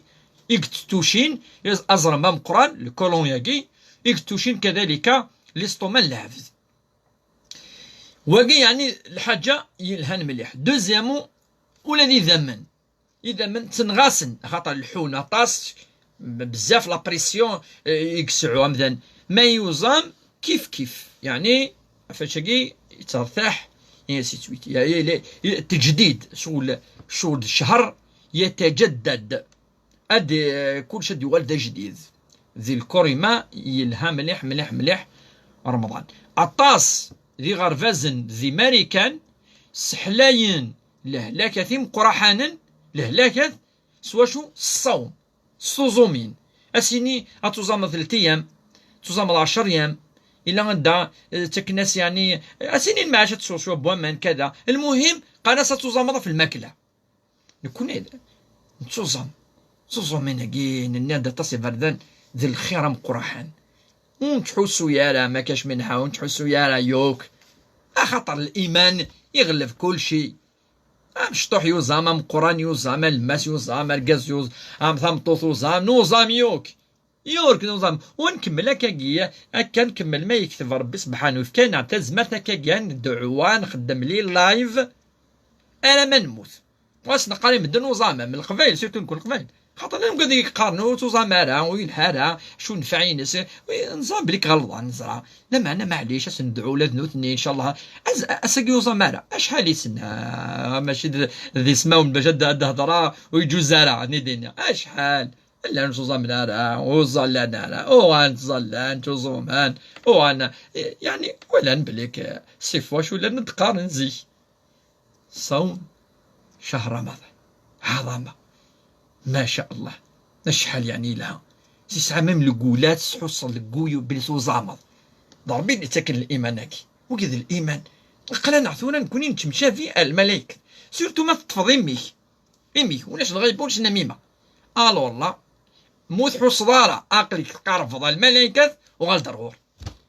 i yettucin aẓrem ameqqran, le colon-agi, i yettucin kadalika l'estomac n lɛebd. Wagi yeɛni lḥaǧa yelhan mliḥ. Deuxièmement, ula d idammen. Idammen ttenɣasen, axaṭer leḥḥun aṭas, bezzaf la pression, eh, i yesɛu amdan. Ma yuẓam, kif kif. Yeɛni, ɣef wacu-agi, yettertaḥ, et ainsi de suite. Yeɛni, le, le, tejdid, ccɣel, ccɣel d ccher, yetajaddad. Ad, eh, kullec ad yuɣal d ajdid. Di lkurima, yelha mliḥ, mliḥ, mliḥ, Remḍan. Aṭas d iɣerbazen di Marikan, sseḥlayen lehlakat imeqqraḥanen, lehlakat s wacu? S ṣṣawm, s tuẓumin. Asini ad tuẓameḍ telt iyam, tuẓameḍ ɛecr iyam, ila anda, eh, ttaken-as, yeɛni, eh, asini lmeɛac ad tesweḍ cwiya n waman, kada. Lmuhim, qqaren-as ad tuẓameḍ ɣef lmakla. Nekkni nettuẓam. Tuẓumin-agi, nenna-d aṭas iberdan d lxir ameqqraḥan. Ur nettḥussu ara, ma kac minha, ur nettḥussu ara, yuk. Axaṭer liman iɣleb kulci. Amecṭuḥ yuẓam, ameqqran yuẓam, alemmas yuẓam, argaz yuẓam, am tameṭṭut uẓam, nuẓam yuk. Yurk nuẓam. Ur nkemmel akkagi, akka nkemmel ma yekteb Rebbi sebḥanu. Yefka-aneɣ tazmert akkagi, ad nedɛu, ad nxeddem les lives, alamma nemmut. Ur as-neqqar i medden uẓam, am Leqbayel, surtout nekk Leqbayel. Xaṭer llan wigad i yeqqaren ur tuẓam ara, ur yelha ara, acu nnfeɛ-ines. Neẓra belli ɣelḍen, neẓra. Lameɛna, maɛlic, ad sen-nedɛu ula d nutni, ncallah. Az-, ass-agi ur uẓam ara. Acḥal i sen-, ah, mačči d, d ismawen bac ad, ad d-hedreɣ, ur yeǧuz ara, ad ten-id-iniɣ. Acḥal? Llan ur ẓẓallen ara, ur ẓẓallen ara, uɣalen ttẓallan, ttuẓumen, uɣalen, yeɛni, walan belli k-, sif wacu llan d-qqaren zik. Ṣawm cahṛ Ramaḍan, ɛaḍama, ma ca Allah, acḥal yeɛni yelha. Yesɛa même lgulat, tḥusseḍ deg wul belli tuẓameḍ. D Ṛebbi i d-ittaken liman-agi. Wagi d liman. Aql-aneɣ tura nekkni nettemcabi ar lmalayek. Surtout ma teṭṭfeḍ imi-k. Imi-k, ulac lɣayba, ulac nnamima. Alors là, ma ur tḥusseḍ ara aql-ik tqerrbeḍ ar lmalaykat, uɣal-d ar ɣur.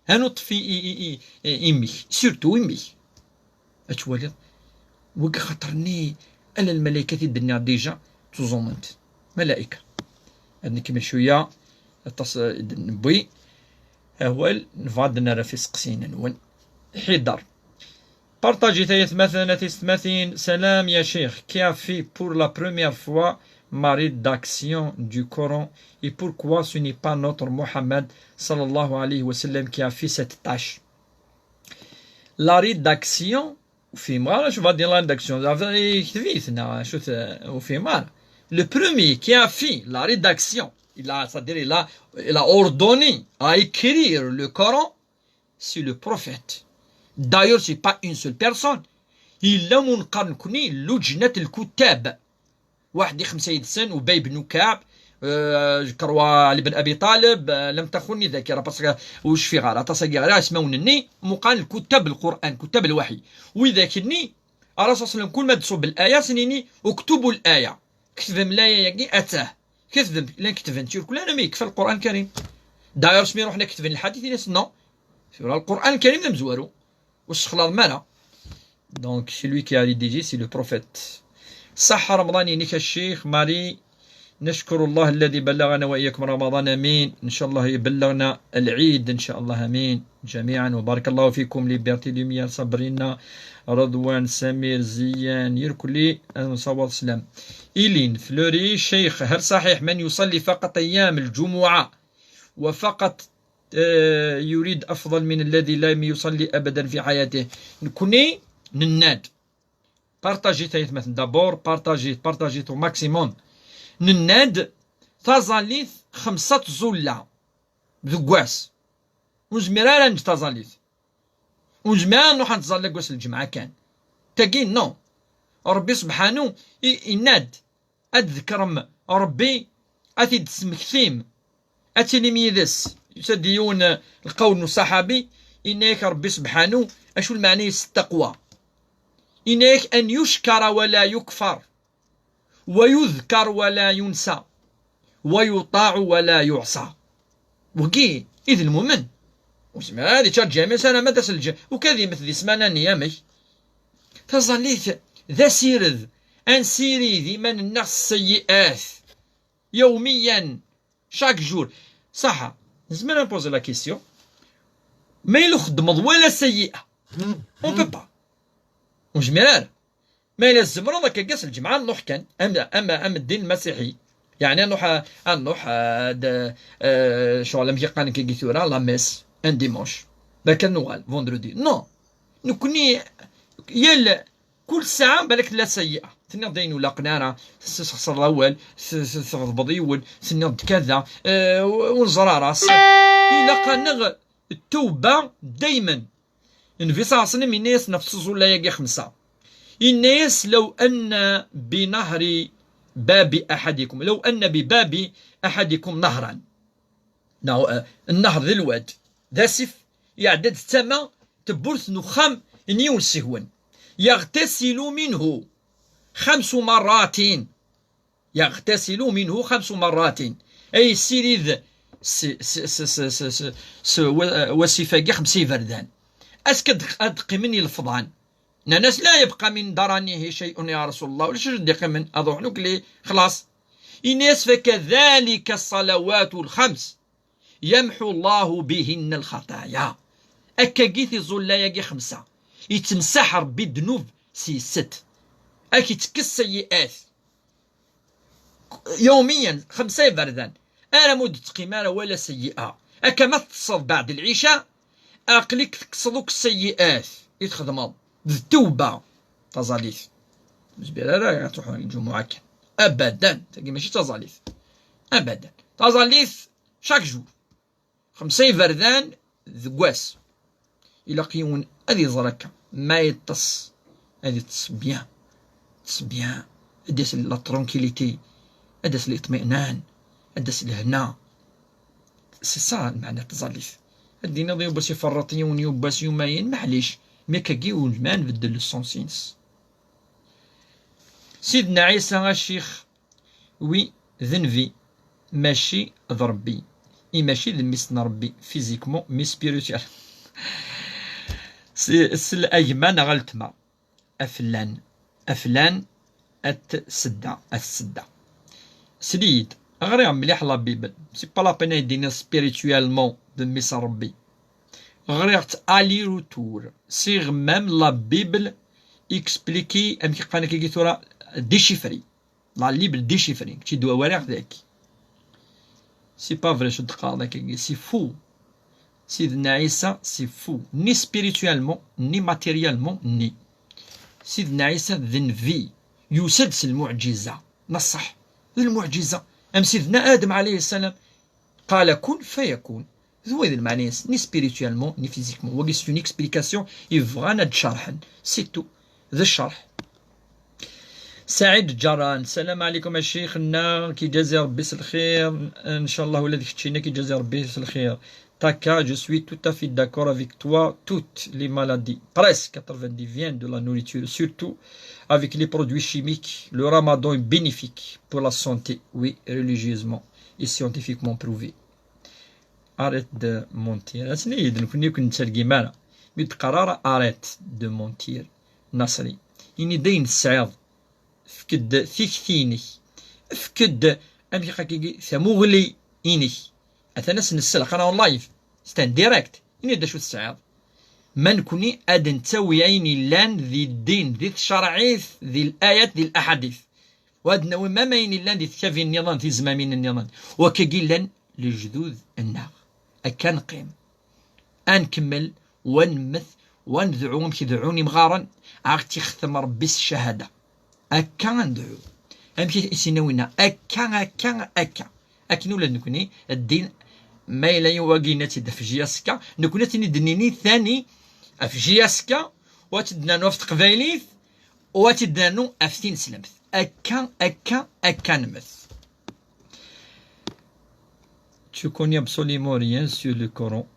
Hanu ṭṭef i, i, i, i, i imi-k, surtout imi-k. Ad twaliḍ, wagi xaṭer-nni, ala lmalaykat i d-nniɣ déjà, ttuẓument. Malaika. Ad nkemmel cwiya, aṭas, eh, i d-newwi. Awal, nebɣa ad d-nerr ɣef iseqsiyen-nwen. Ḥider. Partagez-it ay atmaten, a tisetmatin. Salam ya Cheikh, qui a fait pour la première fois ma rite d'action du Coran et pourquoi ce n'est pas notre Mohammed sallallahu alayhi wa sallam qui a fait cette tâche? La rite d'action, ur fhimeɣ ara acu va dire la rite d'action, yekteb-it neɣ acu t-, ur fhimeɣ ara. Le premier qui a fait la rite d'action, il a, c'est-à-dire il a, il a ordonné à écrire le Coran, c'est le prophète. D'ailleurs, c'est pas une seule personne. Yella win qqaren nekkni lujnat lkuttab. Waḥed i xemsa yid-sen, Ubay ibn Kɛab, euh, je crois Ali ibn Abi Talib, euh, لم تخني الذاكرة, parce que ur cfiɣ ara, aṭas-agi ɣriɣ ismawen-nni, meqqar lkuttab Lqur'an, kuttab lwaḥyi. Widak-nni, Ṛṛasul ṣalla Llahu ɛalayhi wa sallam, kul ma d-tṣubb laya, ad sen-yini, اكتبوا الآية. Ketbem laya-agi, attah. Ketbem, llan ketben-tt irkelli armi yekfa Lqur'an Lkarim. D'ailleurs, asmi ruḥen ad ketben lḥadit, ini-asen, non. Tura Lqur'an Lkarim d amezwaru. Ur ssexlaḍem ara. Donc, celui qui a rédigé, c'est le prophète. Ṣaḥḥa Remḍan-inek a Ccix Mari. نشكر الله الذي بلغنا وإياكم رمضان، آمين. إن شاء الله يبلغنا العيد، إن شاء الله، آمين. جميعا، وبارك الله فيكم. Liberté Lumière, Sabrina, Redouane, Samir, Ziyan, irkelli, ad nṣawaḍ sslam. Ilin, Fleury, Cheikh, هل صحيح من يصلي فقط أيام الجمعة وفقط، آه، يريد أفضل من الذي لم يصلي أبدا في حياته؟ Nekkni nenna-d. Partagez-it ay atmaten. D'abord, partagez-it, partagez-it au maximum. Nenna-d taẓallit xemsa tẓulla deg wass. Ur nezmir ara ad neǧǧ taẓallit. Ur nezmir ara ad nruḥ ad nettẓalla deg wass n lǧemɛa kan. Tagi, non. Ṛebbi sebḥanu i, yenna-d, ad tḍekrem Ṛebbi, ad t-id-tesmektim, ad tilim yid-s. Yusa-d yiwen, eh, lqawl n uṣaḥabi, yenna-yak Ṛebbi sebḥanu, acu lmeɛna-is ttaqwa? Yenna-yak أن يشكر ولا يكفر، ويذكر ولا ينسى، ويطاع ولا يعصى. Wagi i d lmumen. Ur yezmir ara ad yeččar lǧamiɛ s ara ma d aselǧ-, ukan ad yemmet di ssmana-nni, amek? Taẓallit d asired. Ad nsirid iman-nneɣ s sseyyi'at. Yawmiyan. Chaque jour. Saḥa. Nezmer ad npozi la question. Ma yella ur xeddmeḍ wala sseyyi'a. On peut pas. Ur nezmir ara. Ma yella tzemreḍ akka s lǧemɛa nruḥ kan. Am, am, am ddin lmasiḥi. Yeɛni ad nruḥ, ad nruḥ, ad, eh, ccɣel amek i qqaren kagi tura, la messe, un dimanche. Bac ad nuɣal, vendredi. Non. Nekni, yal, kul ssaɛa balak tella sseyyi'a. Tenniḍ-d ayen ur laqen ara, tessexṣreḍ awal, t-, t-, tɣeḍbeḍ yiwen, tenniḍ-d kada, eh, ur neẓra ara. Ilaq ad neɣ ttuba daymen. Nnbi ṣalla Llahu ɛalayhi wa sallam yenna-yas ɣef tẓulla-agi xemsa. Yenna-yas: لو أن بنهر باب أحدكم، لو أن بباب أحدكم نهرا. Neɣ, eh, nnehṛ d lwad, d asif, iɛedda-d d tama n tewwurt n uxxam n yiwen seg-wen. يغتسل منه خمس مرات. يغتسل منه خمس مرات. Ay yessirid s, s, s, s, s, s, s wa-, wasif-agi xemsa iberdan. Ass-k ad, ad qqimen ilefḍan. Nnan-as: لا يبقى من درنه شيء يا رسول الله. Ulac acu d-iqqimen, ad ruḥen akk li-, xlaṣ. Yenna-yas: فكذلك الصلوات الخمس يمحو الله بهن الخطايا. Akkagi tiẓulla-agi xemsa, yettemsaḥ Ṛebbi ddnub s yesset. Ak yettekkes sseyyi'at. Yawmiyan, xemsa iberdan. Ara ma ur d-teqqim ara wala sseyyi'a. Akka ma teṭṭseḍ beɛd lɛica, aql-ik tekkseḍ akk sseyyi'at i txedmeḍ. D ttewba. Taẓallit. Ur nezmir ara ad truḥ lǧumuɛa kan. Abadan. Tagi mačči d taẓallit. Abadan. Taẓallit, chaque jour. Xemsa iberdan deg wass. Ilaq yiwen ad iẓer akka. Ma yeṭṭes, ad iṭṭes bien. Ṭṭes bien. Ad d-yas la tranquillité. Ad d-yas liṭminan. Ad d-yas lehna. C'est ça lmeɛna n tẓallit. Ad d-tiniḍ yiwwas iferreṭ yiwen, yiwwas yumayen, maḥlic. Mi akkagi ulman beddel le sens-ines. Sidna Ɛisa a ccix, wi d nnbi, mačči d Ṛebbi. I mačči d mmi-s n Ṛebbi, physiquement, mais spirituel. S, s l-, a gma neɣ a letma. Aflan. Aflan, at sedda, at sedda. Sel-iyi-d, ɣriɣ mliḥ la Bible. C'est pas la peine ad yi-d-tiniḍ spirituellement d mmi-s n Ṛebbi. Ɣriɣ-tt aller-retour. Siɣ même la Bible expliquée, amek i qqaren akkagi tura, déchiffrée. La Bible déchiffrée, kečči d wawal-iw dagi. C'est pas vrai, acu d-teqqareḍ akkagi, c'est faux. Sidna Ɛisa, c'est faux. Ni spirituellement, ni matériellement, ni. Sidna Ɛisa d nnbi, yusa-d s lmuɛǧiza. Neṣṣeḥ, d lmuɛǧiza. Am Sidna Adem ɛalayhi ssalam, قال كن فيكون. D wa i d lmeɛna-yas, ni spirituellement, ni physiquement. Wagi, c'est une explication i bɣan ad d-cerḥen. C'est tout. D ccerḥ. Saɛid Ǧaran, salam ɛlikum a ccix-nneɣ, ki ǧazi Ṛebbi s lxir, ncallah ula d keččini ki ǧazi Ṛebbi s lxir. Taka, je suis tout à fait d'accord avec toi, toutes les maladies, presque quatre-vingt-dix, viennent de la nourriture, surtout avec les produits chimiques. Le ramadan est bénéfique pour la santé, oui, religieusement et scientifiquement prouvé. Arrête de mentir. Asen-iyi-d, nekkni ur ken-nettergim ara. Mi d-teqqar ara arrête de mentir, Nasri. Ini-d ayen tesɛiḍ. Efk-d tikti-inek. Efk-d, amek i qqaren, tamuɣli-inek. Atan asen-ssel, aql-aɣ en live. C'est un direct. Ini-d acu tesɛiḍ. Ma nekkni ad nettawi ayen yellan di ddin, di tcerɛit, di l-ayat, di l-aḥadit. U ad nawi même ayen yellan di tkabin nniḍen, tizmamin nniḍen. U akkagi llan lejdud-nneɣ. Akka neqqim. Ad nkemmel, u ad nemmet, u ad nedɛu amek i deɛɛun imɣaren, a ɣ-tt-ixtem Ṛebbi s ccahada. Akka ad nedɛu. Amek i s-yenna winna? Akka, akka, akka. Akken ula d nekkni, ddin, ma yella wagi yenna-tt-id ɣef J S K, nekkni ad ten-id-nini tani ɣef J S K, u ad t-id-nernu ɣef teqbaylit, u ad t-id-nernu ɣef tineslemt. Akka, akka, akka nemmet. Tu connais absolument rien sur le Coran.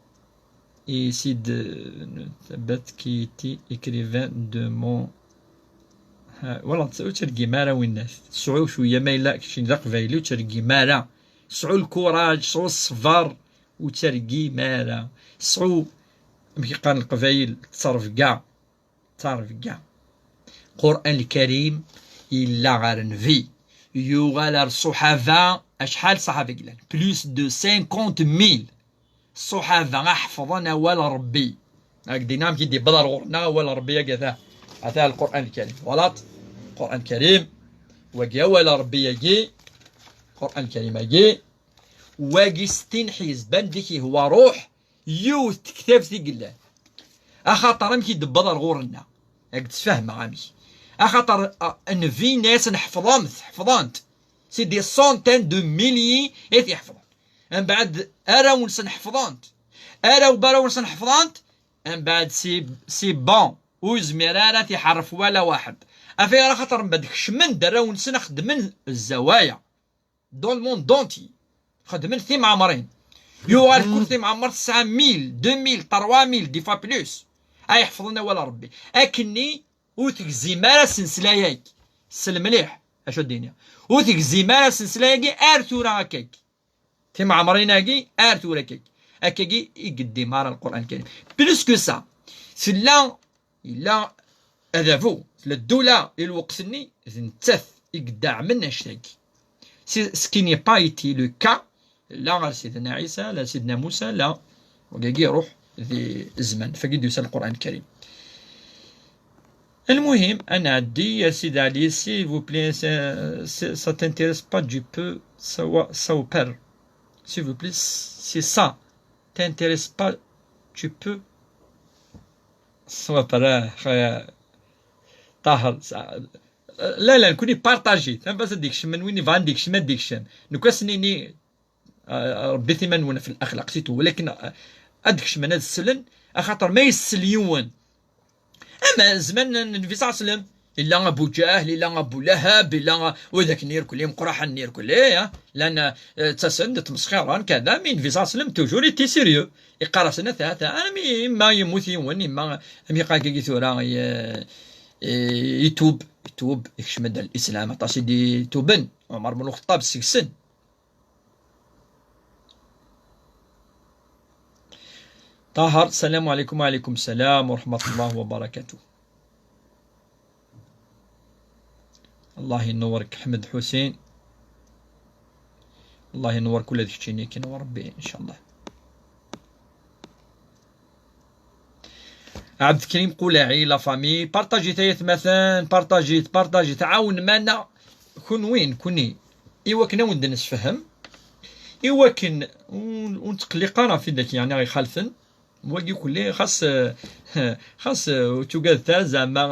Et c'est de, de Thabit qui était écrivain de mon, ha, voilà, ur ttergim ara winnat. Sɛu cwiya, ma yella keččini d aqbayli, ur ttergim ara. Sɛu lkuraj, sɛu ṣṣber, ur ttergim ara. Sɛu, amek i qqaren Leqbayel, ttrebga. Ttrebga. Qur'an Lkarim yella ɣer Nnbi, yuɣal ar ṣṣuḥaba. Acḥal ṣṣaḥaba i yellan? Plus de cinquante mille ṣṣuḥaba ḥefḍen awal Ṛebbi. Ak d-inna amek i d-iwweḍ ar ɣur-neɣ awal Ṛebbi-agi, ata, ata Lqur'an Lkarim. Twalaḍ? Qur'an Lkarim, wagi awal Ṛebbi-agi, Qur'an Lkarim-agi, wagi settin ḥizb, anda i k-ihwa ruḥ, yiwet tektabt i yellan. Axaṭer amek i d-tewweḍ ar ɣur-nneɣ? Ad k-d-sfehmeɣ amek. Axaṭer, a, Nnbi yenna-yasen ḥefḍemt, ḥefḍent. C'est des centaines de milliers i t-iḥefḍen. Mbeɛd arraw-nsen ḥefḍent. Arraw n warraw-nsen ḥefḍent. Mbeɛd c'est, c'est bon. Ur yezmir ara ad t-iḥerref wala waḥed. Af ayɣer? Axaṭer mbeɛd kecmen-d arraw-nsen ad xedmen zzawaya. Dans le monde entier. Xedmen timɛemrin. Yuɣal kul timɛemmer tesɛa mille, deux mille, trois mille, des fois plus. Ay ḥefḍen awal Ṛebbi. Akkenni ur tegzim ara sensla-agi. Sel mliḥ acu ad d-iniɣ. Ur tegzim ara sensla-agi ar tura akkagi. Timɛemrin-agi ar tura akkagi. Akkagi i yeddima ara Lqur'an Lkarim. Plus que ça, tella, yella adabu, tella ddula i lweqt-nni, d nettat i yeddaɛmen annect-agi. C'est ce qui n'est pas été le cas la ɣer Sidna Ɛisa, la Sidna Musa, la. Wagagi iruḥ di zzman, fagi d-yusa Lqur'an Lkarim. المهم, ad nɛeddi, a Sidi Ɛli, s'il vous plaît, ça, ça, ça t'intéresse pas, tu peux sawa-, saoper. S'il vous plaît, si ça t'intéresse pas, tu peux saoper, a xoya Ṭaher. Sa-, la, la, nekkni partager. Am bas ad d-ikcem, win yebɣan ad d-ikcem, ad d-ikcem. Nekk ad s-nini, Ah, rebbit iman-nwen ɣef laxlaq, c'est tout. Walakin, ah, ad kecmen ad slen, axaṭer ma yessel yiwen. Ama zzman n Nnbi ṣalla Llahu ɛalayhi wa sallam, illa Abu Ǧahl, illa Abu Lahab, illa widak-nni irkelli, imqraḥen-nni irkelli, ah, llan, eh, ttasen-d, ttmesxiṛen, kada, mais Nnbi ṣalla Llahu ɛalayhi wa sallam, toujours, il était sérieux. Iqqar-asen, ata, ata, ah, mi, imma yemmut yiwen, imma, mi iqqar-agi tura, i, i, itub, itub, ikcem-d lislam, aṭas i d-ituben, Ɛumar bnu Lxeṭṭab seg-sen. Ṭaher, السلام عليكم. وعليكم السلام ورحمة الله وبركاته. الله ينورك حمد حسين. الله ينورك ولاد كتشيني كي نور ربي إن شاء الله. Ɛebdekrim Qulaɛi, la famille, partagit ay atmaten, partagit, partagit, ɛawen mana kunwi, nekkni, i wakken ad wen-d-nesfehhem, i wakken ur, ur nettqelliq ara ɣef widak yeɛni ixalfen, wagi kulli xas, xas ur tugadet ara zeɛma,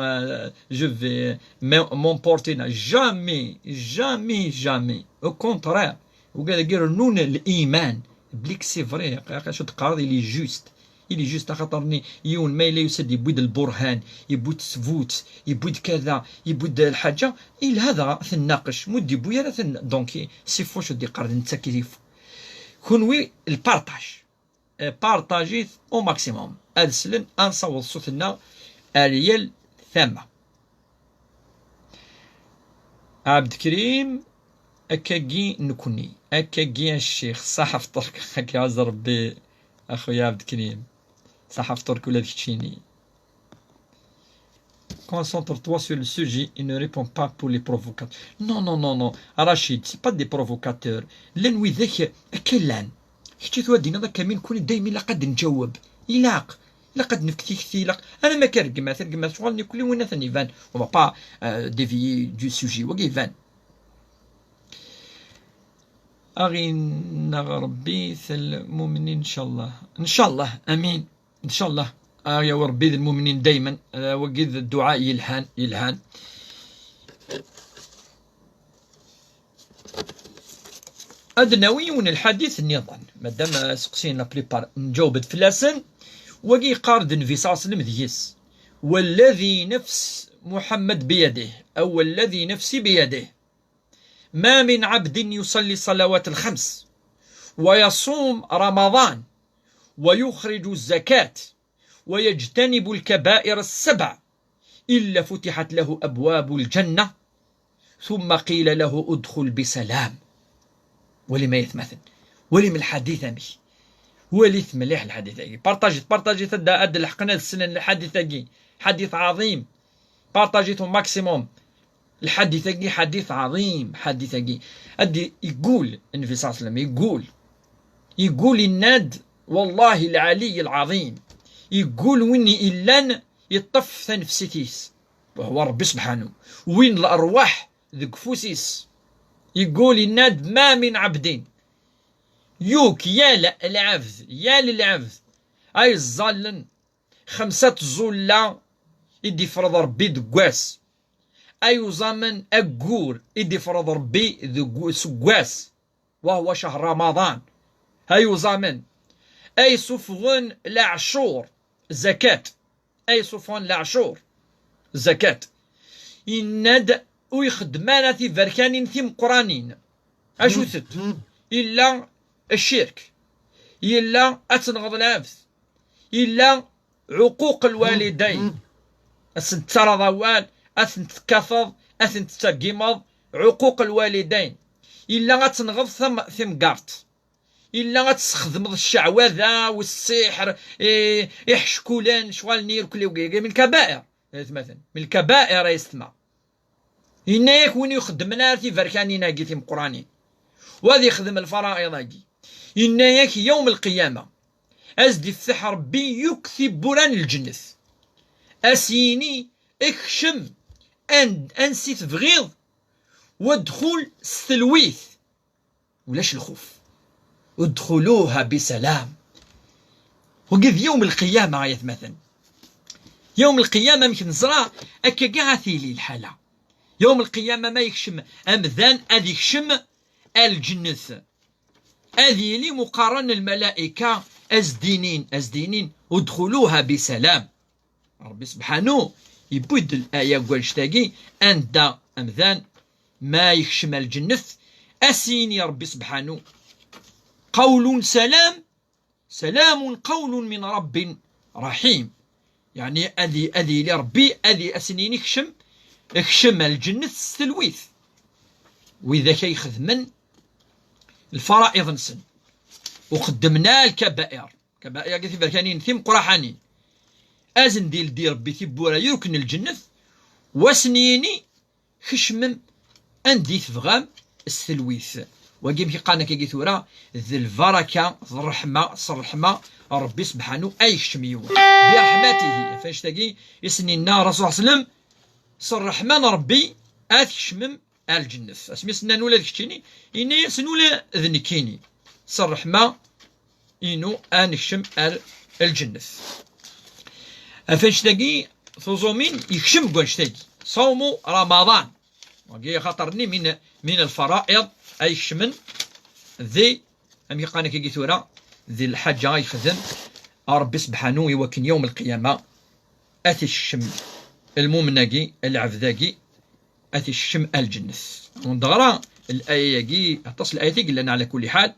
je vais m'emporter, jamais, jamais, jamais, au contraire, ugad-agi rennun liman, belli c'est vrai, acu d-teqqareḍ, il est juste. Il est juste, axaṭer-nni yiwen ma yella yusa-d yewwi-d lburhan, yewwi-d ttbut, yewwi-d kada, yewwi-d lḥaǧa, yelha dɣa tennaqec, mu d-yewwi ara ten-, donc, c'est faux acu d-yeqqar d netta ki ifo. Kunwi, lparṭaj. Eh, parṭajit au maximum. Ad slen, ad nsaweḍ ṣṣut-nneɣ ar yal tama. Ɛebdekrim, akkagi nekkni, akkagi a ccix, ṣaḥa fṭur-k, ad k-iɛuzz Rebbi, a xuya Ɛebdekrim, ṣaḥa fṭur-k ula d keččini. Concentre-toi sur le sujet et ne réponds pas pour les provocateurs. Non, non, non, non, Rachid, c'est pas des provocateurs. Llan widak akka llan. Kečč i tura d-tiniḍ akka, mi nekkni daymi ilaq ad nǧaweb. Ilaq. Ilaq ad nefk tikti, ilaq. Alamma akka rregmat, rregmat, ccɣel-nni kulli win ad ten-iban. On va pas, euh, dévier du sujet. Wagi iban. Aɣ-ineɣ Rebbi tal mumnin, ncallah. Ncallah, amin. Ncallah. Aɣ-yawi Rebbi d lmumnin daymen. Ah, wagi d dduɛa yelhan, yelhan. Ad nawi yiwen lḥadit nniḍen. Madam, ah, seqsiyen la plupart nǧaweb-d fell-asen. Wagi yeqqar-d Nnbi ṣalla Llahu ɛalayhi wa sallam deg-s: والذي نفس محمد بيده، أو والذي نفسي بيده، ما من عبد يصلي الصلوات الخمس ويصوم رمضان ويخرج الزكاة ويجتنب الكبائر السبع إلا فتحت له أبواب الجنة ثم قيل له ادخل بسلام. Walim ay atmaten. Walim lḥadit amek. Walit mliḥ lḥadit-agi. Partajit, partajit ad, ad lḥeqen ad slen lḥadit-agi. Ḥadit ɛaḍim. Partagez-t au maximum. Lḥadit-agi ḥadit ɛḍim, ḥadit-agi. Ad d-, yeggul Nnbi ṣalla Llahu ɛalayhi wa sallam, yeggul. Yeggul, yenna-d: "Wallahi lɛaliy lɛaḍim." Yeggul win illan yeṭṭef tanefsit-is, wa huwa Ṛebbi subḥanu, win lerwaḥ deg ufus-is. Yeggul, yenna-d: "Ma min ɛebdin." Yuk yal lɛebd, yal lɛebd ay ẓẓallen xemsa tẓulla i d-ifreḍ Ṛebbi deg wass, ay uẓamen aggur i d-ifreḍ Ṛebbi deg useggas, wa huwa cahr Ramaḍan, ay uẓamen ay suffɣen leɛcur, zakat, ay suffɣen leɛcur, zakat, yenna-d ur ixeddem ara tiberkanin timeqqranin. Acu-tent? Yella ccirk, yella ad tenɣeḍ lɛebd, yella ɛuquq lwalidayn, ad sen-tettaraḍ awal, ad ten-tekkateḍ, ad ten-tettagimeḍ, ɛuquq lwalidayn. Yella ad tenɣeḍ tam-, timgart. Yella ad tesxedmeḍ cceɛwada u ssiḥr, i-, iḥeckulen, ccɣal-nni irkelli, wigi min lkabair, ay atmaten. Min lkabair, ay yessetma. Yenna-yak win ixeddmen ar tiberkanin-agi timeqqranin, u ad ixdem lfara'iḍ-agi, yenna-yak yawm lqiyama, ad s-d-ifteḥ Ṛebbi yakk tibbura n lǧennet, ad s-yini: "Ekcem an-, ansi tebɣiḍ, wadxul s telwit." Ulac lxuf. "Udxuluha bisalam." Wagi d yawm lqiyama, ay atmaten. Yawm lqiyama, amek neẓra, akkagi ad tili lḥala. Yawm lqiyama, ma yekcem amdan, ad yekcem ar lǧennet. Ad yili muqarren n lmalaika, ad s-d-inin, ad s-d-inin: "Udxuluha bisalam." Ṛebbi subḥanu yewwi-d laya deg wannect-agi, anda amdan ma yekcem ar lǧennet, ad s-yini Ṛebbi subḥanu: "Qawlun salam, salamun qawlun min Rabbin raḥim." Yeɛni ad i-, ad yili Ṛebbi, ad i-, ad sen-yini: "Kcem, kcem ar lǧennet s telwit." Widak ay ixedmen lfara'iḍ-nsen, u qeddmen lkabair. Kabair-agi tiberkanin timeqqraḥanin. Ad sen-d-ildi Ṛebbi tibbura yakk n lǧennet, u ad sen-yini: "Kecmem anda i tebɣam s telwit." Wagi amek i qqaren akkagi tura, d lbaraka, d ṛṛeḥma, s ṛṛeḥma n Ṛebbi subḥanu ay yekcem yiwen. Biṛeḥmatihi, ɣef annect-agi i sen-yenna Ṛṛasul ṣalla Llahu ɛalayhi wa sallam, s ṛṛeḥma n Ṛebbi ad tkecmem ar lǧennet. Asmi s-nnan: "Ula d keččini?" Yenna-yasen: "Ula d nekkini, s ṛṛeḥma-inu ad nekcem ar lǧennet." Ɣef annect-agi tuẓumin yekcem deg wannect-agi, ṣawmu Ramaḍan. Wagi axaṭer-nni min, min lfara'iḍ ay ikecmen di, amek i qqaren akkagi tura, di lḥaǧa ay yexdem Ṛebbi subḥanu, i wakken yawm lqiyama ad t-ikcem lmumen-agi, lɛebd-agi, ad t-ikcem ar lǧennet. Ur neɣra laya-agi, aṭas n layat i yellan ɛla kulli ḥal.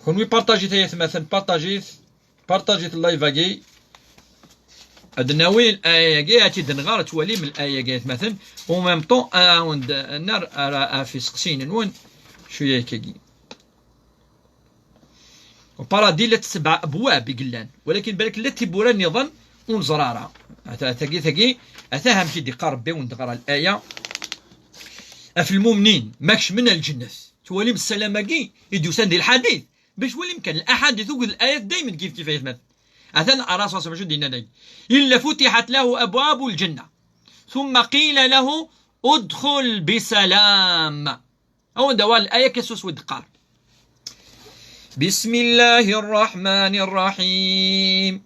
Kunwi partajit ay atmaten, partajit, partajit live-agi. Ad nawi laya-agi, ad tt-id-nɣer, ad twalim laya-agi ay atmaten. En même temps, ad awen-d-nerr ara ɣef iseqsiyen-nwen cwiya akkagi. Uparadis llant sebɛa abwab i yellan, walakin balak llant tiwwura nniḍen ur neẓri ara. Ata, tagi, tagi, ata amek i d-iqqar Rebbi, ur neɣra laya. Ɣef lmumnin, ma kecmen ar lǧennet. Twalim ssalam-agi i d-yusan di lḥadit. Bac twalim kan, laḥadit akked layat daymen kif kif ay atmaten. Atan Ṛṛasul ṣalla Llahu ɛalayhi wa sallam acu d-yenna dagi? Illa futiḥat lahu abwabu lǧenna, summa qila lahu udxul bisalam. Awen-d awal, laya kan s wacu i d-teqqar. بسم الله الرحمن الرحيم.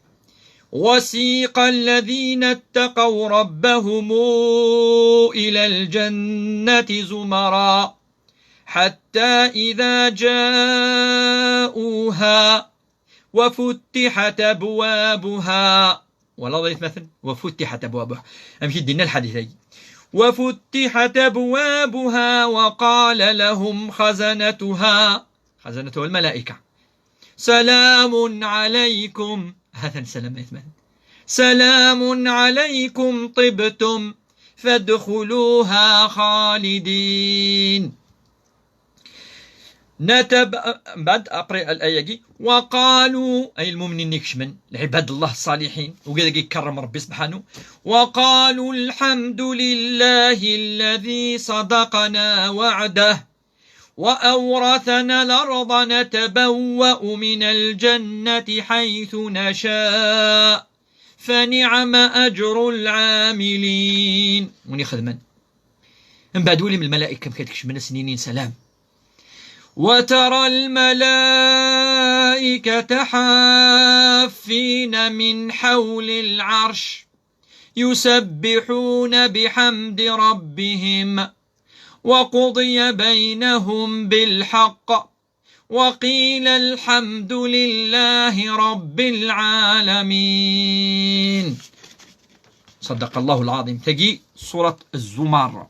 وسيق الذين اتقوا ربهم إلى الجنة زمرا حتى إذا جاءوها وفتحت أبوابها. Walaḍ ay atmaten? وفتحت أبوابها. Amek i d-yenna lḥadit-agi? وفتحت أبوابها وقال لهم خزنتها، خزنتها الملائكة، سلام عليكم. Atan ssalam ay atmaten. سلام عليكم طبتم فادخلوها خالدين. نتب-، بعد، après الآية كي، وقالوا، أي المؤمنين يكشمن، العباد الله الصالحين، وكذا يكرم ربي سبحانه، وقالوا الحمد لله الذي صدقنا وعده وأورثنا الأرض نتبوأ من الجنة حيث نشاء فنعم أجر العاملين. ونخدمن. من بعد ولي من الملائكة ما كتكشمن سنينين سلام. وترى الملائكة حافين من حول العرش يسبحون بحمد ربهم وقضي بينهم بالحق وقيل الحمد لله رب العالمين. صدق الله العظيم. تجي سورة الزمر.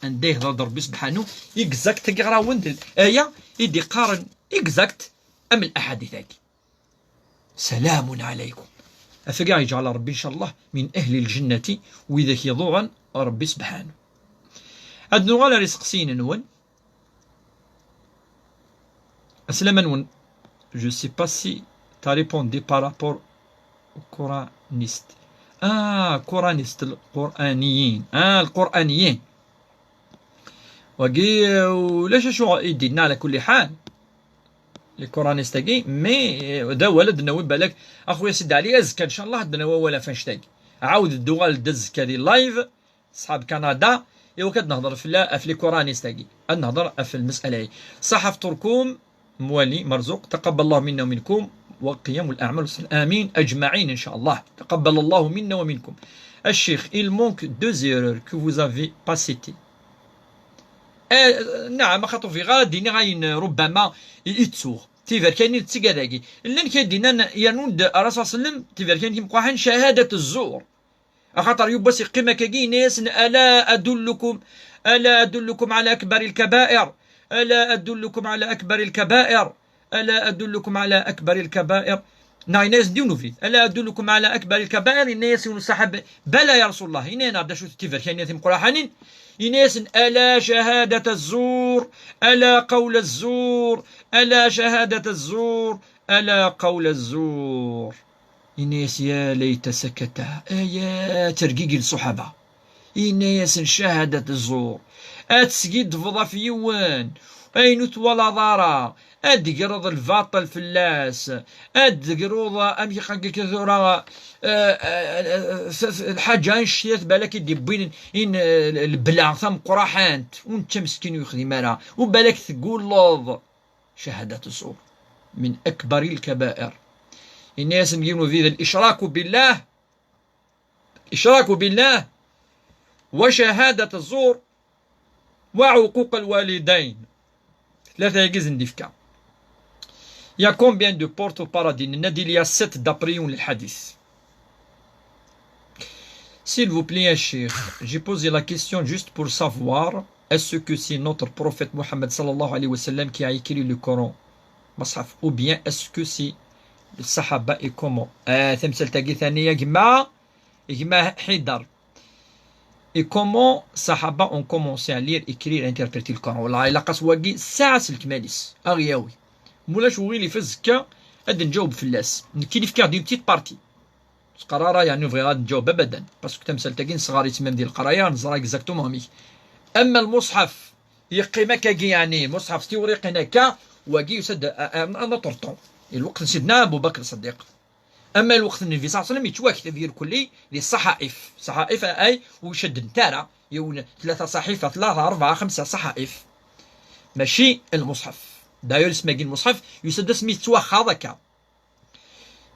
Anda yehder-d Ṛebbi subḥanu, exact, tagi ɣer-awen-d aya i d-iqqaren exact am laḥadit-agi. سلام عليكم. Afeg-a yeǧɛel Ṛebbi, ncallah, min ahli lǧennati, widak iḍuɛen Ṛebbi subḥanu. Ad nuɣal ar iseqsiyen-nwen. Aslama-nwen. Je sais pas si t'as répondu par rapport aux coranistes. Ah, coranistes, القرآنيين. Ah, القرآنيين. Wagi, ulac acu i d-yenna, ɛla kulli ḥal. Les coranistes-agi, mais, euh, d awal ad d-nawi balak, a xuya Sidi Ɛli, azekka, ncallah, ad d-nawi awal ɣef annect-agi. Ɛawed-d uɣal-d azekka di live, ṣṣḥab Kanada, iwakken ad nehder fell-, ɣef les coranistes-agi. Ad nehder ɣef lmesala-agi. Ṣaḥa fṭurkum, Mwali Merzuq, تقبل الله منا ومنكم وقيام الأعمال والصالحات. آمين أجمعين إن شاء الله. تقبل الله منا ومنكم. الشيخ, il manque deux erreurs que vous avez pas citées. Eh, نعم, axaṭer bɣiɣ ad d-iniɣ ayen, ربما, i, i ttuɣ. Tiberkanin d tigad-agi. Llan kra d-innan, yernu-d Rasul sallam, tiberkanin timeqqraḥin, شهادة الزور. Axaṭer yiwwas yeqqim akkagi, yenna-yasen: ألا أدلكم، ألا أدلكم على أكبر الكبائر، ألا أدلكم على أكبر الكبائر، ألا أدلكم على أكبر الكبائر. Neɣ yenna-yasen-d yiwen ubrid: ألا أدلكم على أكبر الكبائر؟ Yenna-yas yiwen uṣaḥabi: بلى يا رسول الله. Yenna-yasen d acu-t tiberkanin timeqqraḥanin? Yenna-yasen: ألا شهادة الزور، ألا قول الزور، ألا شهادة الزور، ألا قول الزور. Yenna-yas: يا ليت سكتا. Aya tergigi ṣṣuḥaba. Yenna-yasen: شهادة الزور. Ad teskiddbeḍ ɣef yiwen ayen ur twalaḍ ara, ad d-tegreḍ lbaṭel fell-as, ad d-tegreḍ, amek i qqaren akka tura, eh, eh, eh, s-, s-, lḥaǧa anect-a balak i d-iwwin in, eh, lebla tameqqraḥant, u netta meskin ur yexdim ara, u balak tegguleḍ. شهادة الزور من أكبر الكبائر. Yenna-yasen yiwen ubrid: الإشراك بالله، الإشراك بالله، وشهادة الزور، وعقوق الوالدين. Tlata-agi i sen-d-ifka. Il y a combien de portes au paradis? Nenna-d il y a sept d'après yiwen lḥadit. S'il vous plaît, ya Cheikh, j'ai posé la question juste pour savoir, est-ce que c'est notre prophète Mohammed صلى الله عليه وسلم qui a écrit le Coran, Mus'haf, ou bien est-ce que c'est le Sahaba et comment? Ah, tamsalt-agi thaniya, gma, gma Haydar. Et comment Sahaba ont commencé à lire, écrire, interpréter le Coran? Wallah, ilaq-as wagi ssaɛa s lekmal-is, a ɣ-yawi. Mulac uɣilif, azekka ad nǧaweb fell-as. Nekk i d-ifkiɣ une petite partie. Ur ttqar ara, yeɛni, ur bɣiɣ ad nǧaweb abadan. Parce que tamsalt-agi nesɣer-itt même di leqraya, neẓra exactement amek. Ama lmuṣḥaf, yeqqim akkagi, yeɛni, lmuṣḥaf s tiwriqin akka, wagi yusa-d a, a, a, un autre temps. I lweqt n Sidna Abu Bakr Ṣeddiq. Ama lweqt n Nnbi صلى الله عليه وسلم, yettwakteb irkelli di ṣṣaḥaif. Ṣṣaḥaif ay ur ceddent ara. Yiwen, tlata ṣaḥifa, tlata, rebɛa, xemsa ṣaḥaif. Mačči lmuṣḥaf. D'ailleurs, isem-agi n lmuṣḥaf, yusa-d asmi yettwaxxaḍ akka.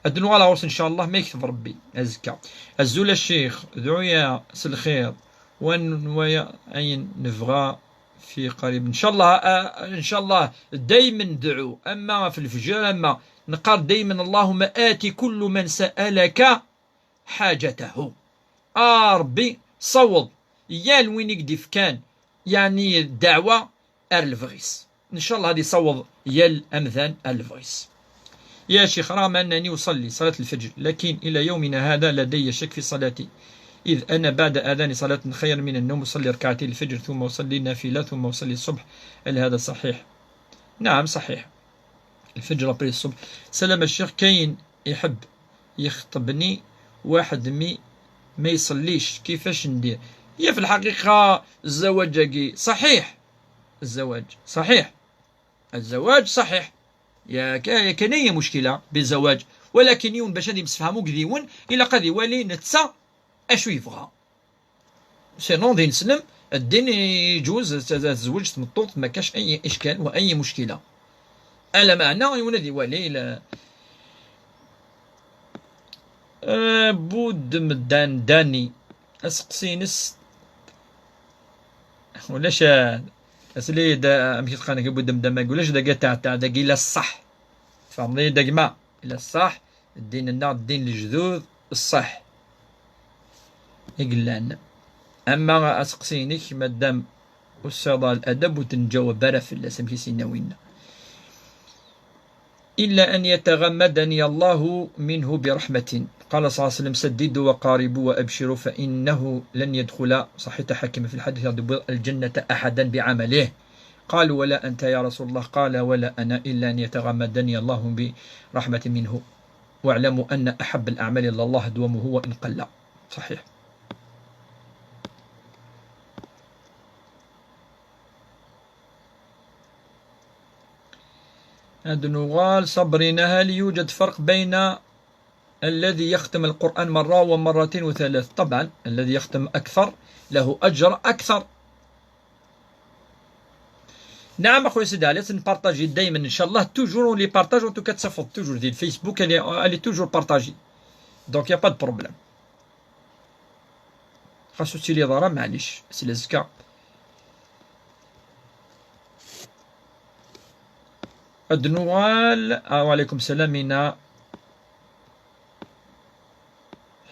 Ad nuɣal ɣur-s, ncallah, ma yekteb Rebbi, azekka. Azul a ccix, dɛu-yaɣ s lxir, wa n-, wa ya-, ayen nebɣa fi qrib. Ncallah, a, ncallah, daymen dɛu, ama ɣef lefjer, ama neqqar daymen: اللهم آت كل من سألك حاجته. A Rebbi, saweḍ yal win i k-d-ifkan, yeɛni, ddeɛwa ar lebɣi-s. Ncallah ad isaweḍ yal amdan ar lebɣi-s. يا شيخ، رغم أنني أصلي صلاة الفجر، لكن إلى يومنا هذا لدي شك في صلاتي، إذ أنا بعد أذان صلاة خير من النوم أصلي ركعتي الفجر ثم أصلي نافلة ثم أصلي الصبح، هل هذا صحيح؟ نعم، صحيح. الفجر après الصبح. سلام الشيخ، كاين يحب يخطبني واحد مي ما يصليش، كيفاش ندير؟ هي في الحقيقة الزواج صحيح، الزواج صحيح، الزواج صحيح. يا كا-، كاين أي مشكلة بالزواج، ولكن يوم باش غادي نتفاهموا كذيون، إلا قد يوالي نتسا أشو يبغى. Sinon دين سلم، الدين يجوز ت-، تزوج تمطوط، ما كاش أي إشكال وأي مشكلة. ألا معنا يولد يوالي ل-، آه، بود مدان داني. أسقسي نس. ولاش، أسلي دا، أمشي تقانك بود مدان ما يقولش دا قا تاع، تاع دا قيلا الصح. فهمني دا جماعة؟ إلا الصح، الدين-نneɣ الدين الجدود الصح. إقلان. أما أسقسينك مادام أستاذ الأدب وتنجاوب برا في الأسم كي سينا وينا. إلا أن يتغمدني الله منه برحمة. قال صلى الله عليه وسلم: "سددوا وقاربوا وأبشروا فإنه لن يدخل"، صحيح حاكم في الحديث، "يدخل الجنة أحدا بعمله". قالوا: "ولا أنت يا رسول الله؟" قال: "ولا أنا إلا أن يتغمدني الله برحمة منه، واعلموا أن أحب الأعمال إلى الله أدومها وإن قل". صحيح. هاد نوغال صبرنا، هل يوجد فرق بين الذي يختم القرآن مرة ومرتين وثلاث؟ طبعا الذي يختم أكثر له أجر أكثر. نعم أخويا سيدي علي، نبارطاجي دايما إن شاء الله، toujours les partages، en tout cas تصفط toujours ديال الفيسبوك، elle est toujours partagée. Donc y a pas de problème. خاصو تيلي ضرا، معليش، سي لازكا. أد نوال، آه، وعليكم السلام، مينا.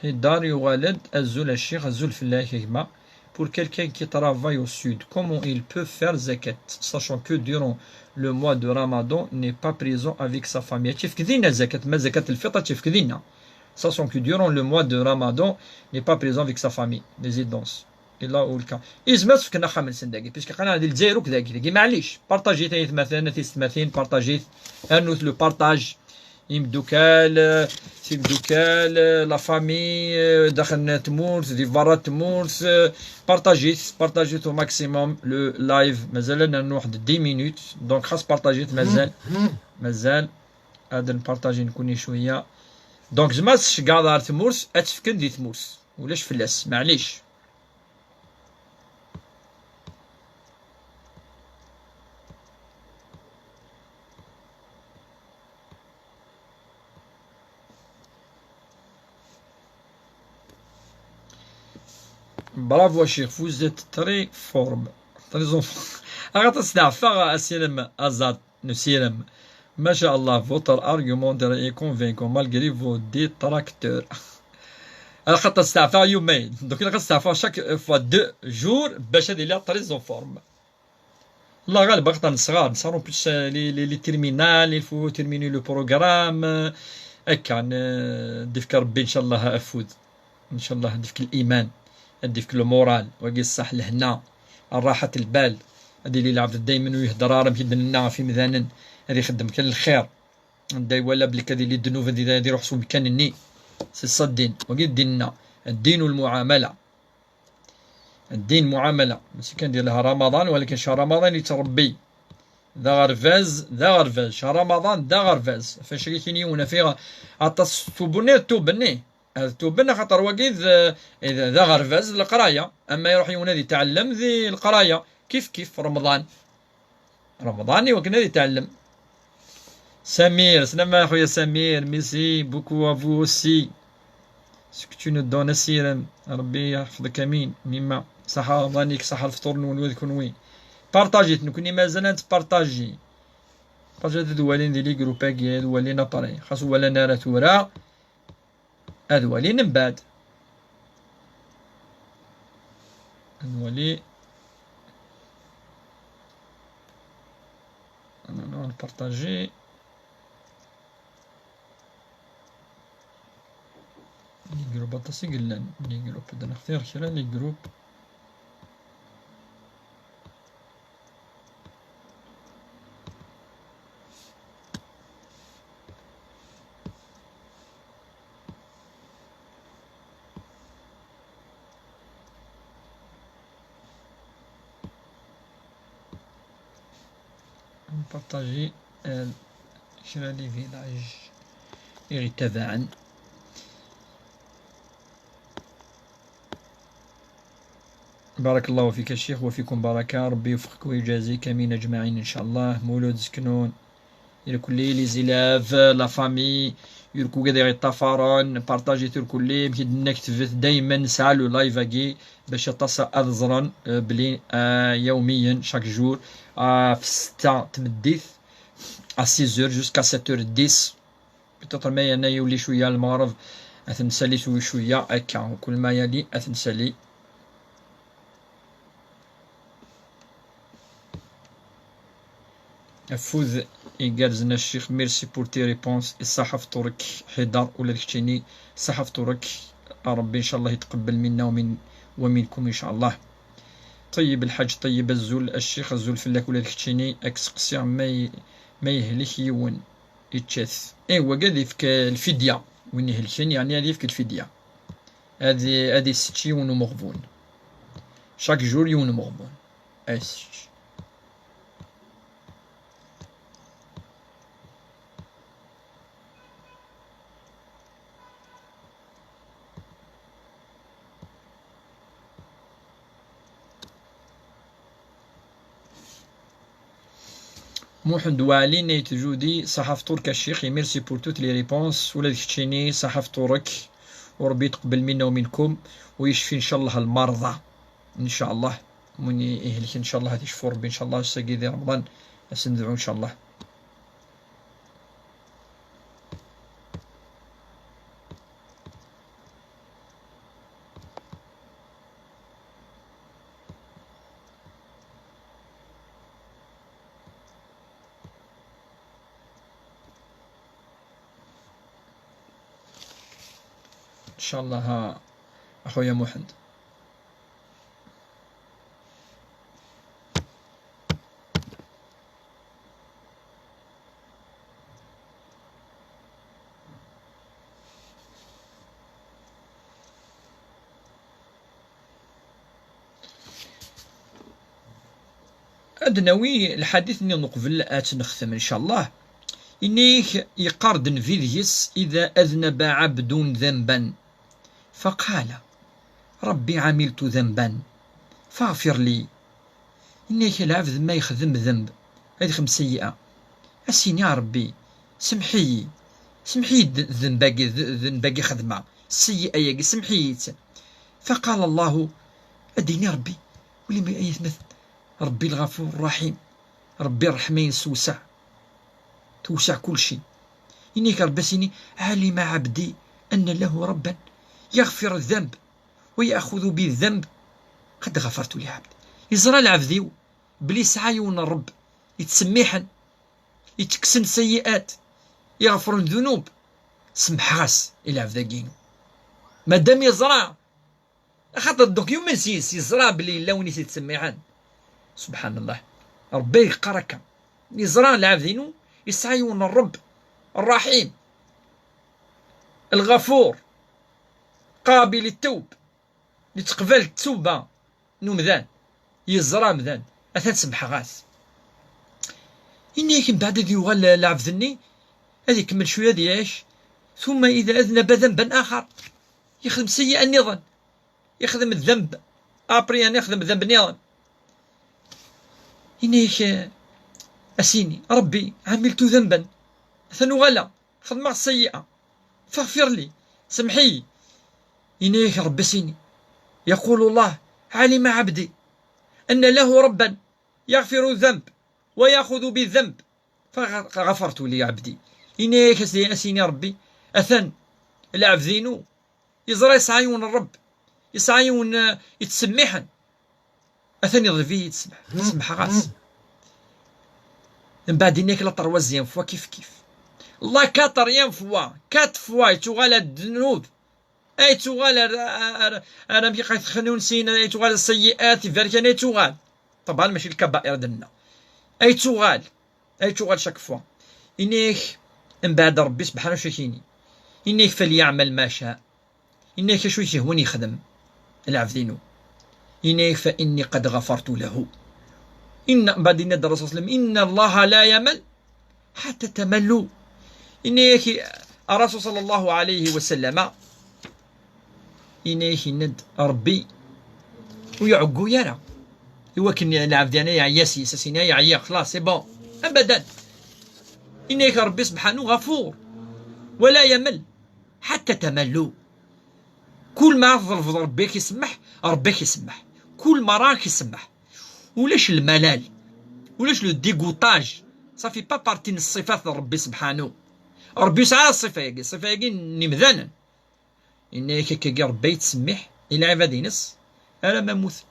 حيدار يوالد، أزول الشيخ، أزول في الله كيما. Pour quelqu'un qui travaille au sud, comment il peut faire zakat, sachant que durant le mois de Ramadan n'est pas présent avec sa famille؟ تشوف كذينا زكاة، ما زكاة الفطر تشوف كذينا. Sachant que durant le mois de Ramadan n'est pas présent avec sa famille, résidence. إلا أولكا. إزما تفكنا خمن سن داكي، parce que قناة ديال الجزائر وكذاكي، داكي معليش. بارطاجي ثاني ثماثين، ثيس ثماثين، بارطاجي. أنوث le partage. يمدوكال، سيمدوكال، la famille، داخل تمورت، دي فارا تمورت، بارطاجيت، بارطاجيت au maximum le live. مازال لنا واحد dix minutes، donc خاص بارطاجيت مازال، مازال. هذا نبارطاجي نكوني شوية. Donc زعما الشقاض على تمورت، أتفكن دي تمورت. ولاش فلاس، معليش. Bravo الشيخ، vous êtes très forme. Très en forme. أغا تستعفى أسيلم أزاد. نسيرم. ما شاء الله، votre argumentaire est convaincant malgré vos détracteurs. على خاطر استعفى يومين، donc إلا غنستعفى chaque fois deux jours باش هذه اللي très en forme. الله غالب، خاطر صغار، صاروا plus les, les, les terminales، il faut terminer le programme. هكا ن-، ديفك ربي إن شاء الله أفوذ. إن شاء الله هديك الإيمان، هديك المورال، وقي الصح لهنا، الراحة البال. هادي اللي العبد دايما ويهدر راه كيدن لنا في مذانن، هادي يخدم كان الخير. دا ولا بلي كادي اللي الذنوب هادي، هادي يروح سو مكان الني. سي الصدين، وقي ديننا، الدين والمعاملة. الدين معاملة، ماشي كندير لها رمضان، ولكن شهر رمضان يتربي. دا غرفاز، دا غرفاز، شهر رمضان، دا غرفاز. فاش كاين يونا فيها عطاس توبني، توبني. هذا توبنا خاطر واقيد، آه، إذا ذا غرفاز القراية، أما يروح يونا يتعلم ذي القراية. كيف كيف رمضان. رمضان يوكنا يتعلم. سمير، سلام أخويا سمير، merci beaucoup à vous aussi. Ce que tu nous donnes, سيرم. ربي يحفظك، آمين. مما صحة رمضانك، صحة الفطور نون وذكون وين. بارطاجيت، نكوني مازال نتبارطاجي. بارطاجيت ذوالين ذي لي جروب أكي، ذوالين أباري. خاص ولا نارا ثورا. Ad walin mbeɛd. Ad nwali. Ad nparṭaji. Les groupes aṭas i yellan. Les groupes, ad nextir kra les groupes. Partager, euh, kra les villages i ɣ-ittabaɛen. بارك الله فيك الشيخ وفيكم بركة، ربي يوفقك ويجازيك، آمين أجمعين إن شاء الله. مولود زكنون، يركلي les élèves, la famille, يركو كذا يطفرن، بارطاجي تركلي، مكي دنا كتبت دايما نسعى le live أكي باش يتصل أذزرن، آه، بلي، آه، يوميا، chaque jour، آه، في ستة تمديت، à six heures jusqu'à sept heures dix. Peut-être ما أنا يولي شوية المغرب، أتنسالي شوي شوية هكا، وكل ما يلي أتنسالي. أفوذ إيجارزنا الشيخ، merci pour tes réponses. الصحة فطورك حيدر ولا الكتشيني، الصحة فطورك. ربي إن شاء الله يتقبل منا ومن، ومنكم إن شاء الله. طيب الحاج طيب الزول، الشيخ الزول فلاك ولا الكتشيني، أكسقسي ما ي-، ما يهلك يون. يتشاث. إيه، هو قاعد يفك الفدية. وين يهلكن، يعني، هذا يفك الفدية. هذه، هذه ست يون ومغبون. Chaque jour يون ومغبون. أي ست. محمد وعلي نيت جودي، صحة فطورك الشيخ، merci pour toutes les réponses، ولا كتشيني، صحة فطورك، وربي يتقبل منا ومنكم، ويشفي إن شاء الله المرضى، إن شاء الله، من يهلك إن شاء الله، هذه شفور ربي إن شاء الله، الساقي دي رمضان، أسندعو إن شاء الله. إن شاء الله، ها، أخويا محمد. Ad nawi lḥadit-nni n uqbel ad t-nextem, إن شاء الله. Inna-k, yeqqar-d Nnbi deg-s: إذا أذنب عبد ذنبا فقال: رب عملت ذنبا فاغفر لي. Inna-k, lɛebd ma yexdem ddemb, ad ixdem seyyi'a, ad s-yini: a Ṛebbi, semmeḥ-iyi, semmeḥ-iyi-d ddemb-agi, d-, ddemb-agi xedmeɣ, seyyi'a-yagi, semmeḥ-iyi-tt. Faqala Llahu, ad d-yini Ṛebbi, wali ma ayetma-ten, Ṛebbi lɣafur ṛṛaḥim, Ṛebbi ṛṛeḥma-ines tewseɛ, tewseɛ kulci. Inna-k Ṛebbi a s-yini: علم عبدي أن له ربا يغفر الذنب ويأخذ بالذنب قد غفرت لعبدي. Yeẓra lɛebd-iw belli yesɛa yiwen n Ṛebb yettsemmiḥen, yettekksen seyyi'at, iɣefren ddunub, semmḥeɣ-as i lɛebd-agi-inu. Madam yeẓra, axaṭer donc yumen s yis, yeẓra belli yella win i t-yettsemmiḥen. Subḥan Llah. Ṛebbi yeqqar akka. Yeẓra lɛebd-inu yesɛa yiwen n Ṛebb, Ṛṛaḥim, Lɣafur, Qabil Ttawb, yettqbal ttuba n umdan. Yeẓra amdan, atan semmḥeɣ-as. Inna-yak mbeɛd ad yuɣal lɛebd-nni, ad ikemmel cwiya ad yɛic, ثم إذا أذنب ذنبا آخر, yexdem seyyi'a nniḍen, yexdem ddemb, après, yani, yexdem ddemb nniḍen. Inna-yak, eh, a s-yini: Ṛebbi, عملت ذنبا, atan uɣaleɣ, xedmeɣ seyyi'a, فاغفر لي, semmeḥ-iyi. Inna-yak Ṛebbi a s-yini: يقول الله: علم عبدي أن له ربا يغفر الذنب ويأخذ بالذنب فغفرت لعبدي. Inna-yak a s-, a s-yini Ṛebbi, atan lɛebd-inu yeẓra yesɛa yiwen n Ṛebb, yesɛa yiwen, eh, yettsemmiḥen. Atan iḍleb-iyi-d ssmaḥ, semmḥeɣ-as. Mbeɛd inna-yak la troisième fois kif kif. La quatrième fois, quatre fois, yettuɣal ar ddnub. Ay yettuɣal ar, ar, ar, ar amek i ɣef xnun sin, ay yettuɣal ar seyyi'at, iberkan ay yettuɣal. Ṭebɛan mačči lkabair d-nenna. Ay yettuɣal, ay yettuɣal chaque fois. Inna-yak, mbeɛd Ṛebbi sebḥanu acu ak-yini. Inna-yak فليعمل ما شاء. Inna-yak acu i s-yehwan yexdem lɛebd-inu. Inna-yak فإني قد غفرت له. Inna, mbaɛd yenna-d Rasul sallam, inna Allaha la yamal hatta tamallu. Yenna-yak Rasul sallallahu alayhi wa sallam, yenna-yak yenna-d Rebbi ur iɛeggu ara. I wakken lɛebd yeɛni yeɛya s-yes, as-yenna yeɛyiɣ, xlas, c'est bon. Abadan. Yenna-yak Rebbi subḥanu ɣafur, wa la yamal hatta tamallu. Kul ma tḍelbeḍ Rebbi ad k-isemmeḥ, Rebbi ad k-isemmeḥ. Kul ma rah ad k-isemmeḥ. Ulac lmalal, ulac le dégoûtage. Ça fait pas partie n ṣṣifat n Rebbi subḥanu. Rebbi yesɛa ṣṣifa-yagi, ṣṣifa-yagi n yimdanen. Yenna-yak akkagi Rebbi yettsemmiḥ i lɛibad-ines alamma mmuten.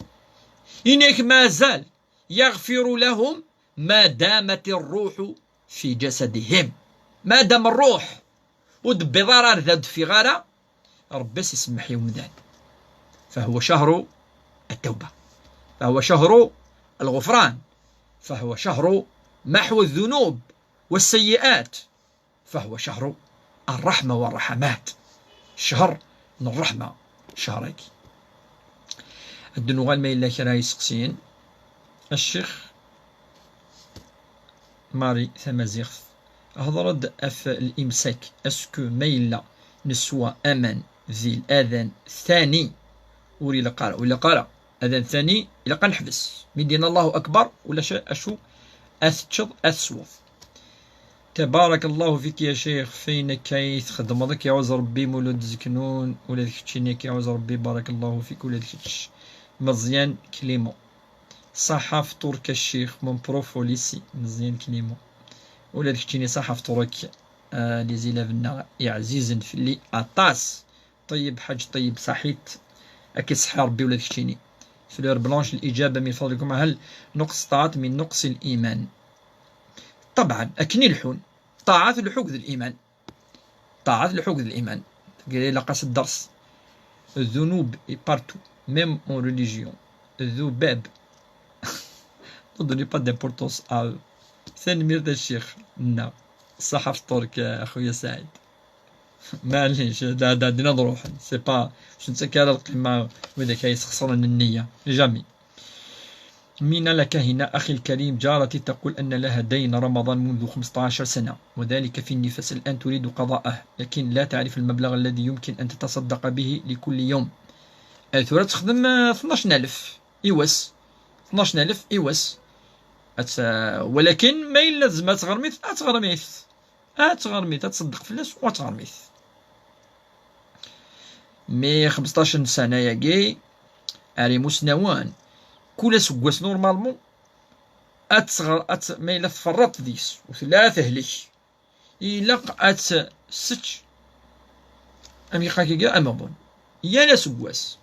Yenna-yak mazal يغفر لهم ما دامت الروح في جسدهم. Ma dam ṛṛuḥ ur d-tewwiḍ ara ar da, ur d-teffiɣ ara, Rebbi ad s-isemmeḥ i umdan. فهو شهر التوبة، فهو شهر الغفران، فهو شهر محو الذنوب والسيئات، فهو شهر الرحمة والرحمات. Ccher n ṛṛeḥma, ccher-agi. Ad d-nuɣal ma yella kra iseqsiyen. A ccix Marie tamaziɣt, hḍer-d ɣef limsak, est-ce que ma yella neswa aman di ladan thani ur ilaq ara? Ur ilaq ara. Adan thani ilaq ad neḥbes. Mi d-yenna Allahu Akbar, ulac acu ad teččeḍ, ad tesweḍ. Tabarak Allahu fik ya ccix, f ayen akka i txeddmeḍ, ad k-iɛuz Rebbi, Mulud Zeknun, ula d keččini ad k-iɛuz Rebbi, barak Allahu fik, ula d kečč. Meẓyan Clément. Ṣaḥa fṭur-k a ccix, mon prof lycée, Meẓyan Clément. Ula d keččini ṣaḥa fṭur-k, a les élèves-nneɣ iɛzizen fell-i aṭas. Ṭeyyeb Ḥaǧ Ṭeyyeb, ṣaḥit, ad k-iṣeḥḥi Rebbi ula d keččini. Fleur Blanche, الإجابة من فضلكم، هل نقص الطاعات من نقص الإيمان؟ Ṭebɛen, akken i leḥḥun. Ṭṭaɛa tleḥḥu akked liman. Ṭṭaɛa tleḥḥu akked liman. Tagi ilaq-as dders. Ddunub est partout, même en religion. Ddubab. Ne donnez pas d'importance à eux. Tanemmirt a ccix-nneɣ. Ṣaḥa fṭur-k a xuya Saɛid. Maɛlic, ad ɛeddin ad ruḥen. C'est pas, ur s-nettak ara lqima widak ay yesxeṣren nniya. Jamais. Mina Lakahina, أخي الكريم، جارتي تقول أن لها دين رمضان منذ خمسطاش سنة، وذلك في النفاس، الآن تريد قضاءه، لكن لا تعرف المبلغ الذي يمكن أن تتصدق به لكل يوم. Eh, tura ad texdem, eh, tnac alef i wass. Tnac alef i wass. Ad t-, walakin ma yella tezmer ad tɣermit, ad tɣermit. Ad tɣermit, ad tṣeddeq fell-as u ad tɣermit. Mi xemsṭac n ssana-yagi, ar imusnawen, kul aseggas normalement, ad tɣer-, ad t-, ma yella tferreḍ deg-s, u tella tehlek, ilaq ad tt-, tessečč, amek i qqaren, ameɣbun. Yal aseggas.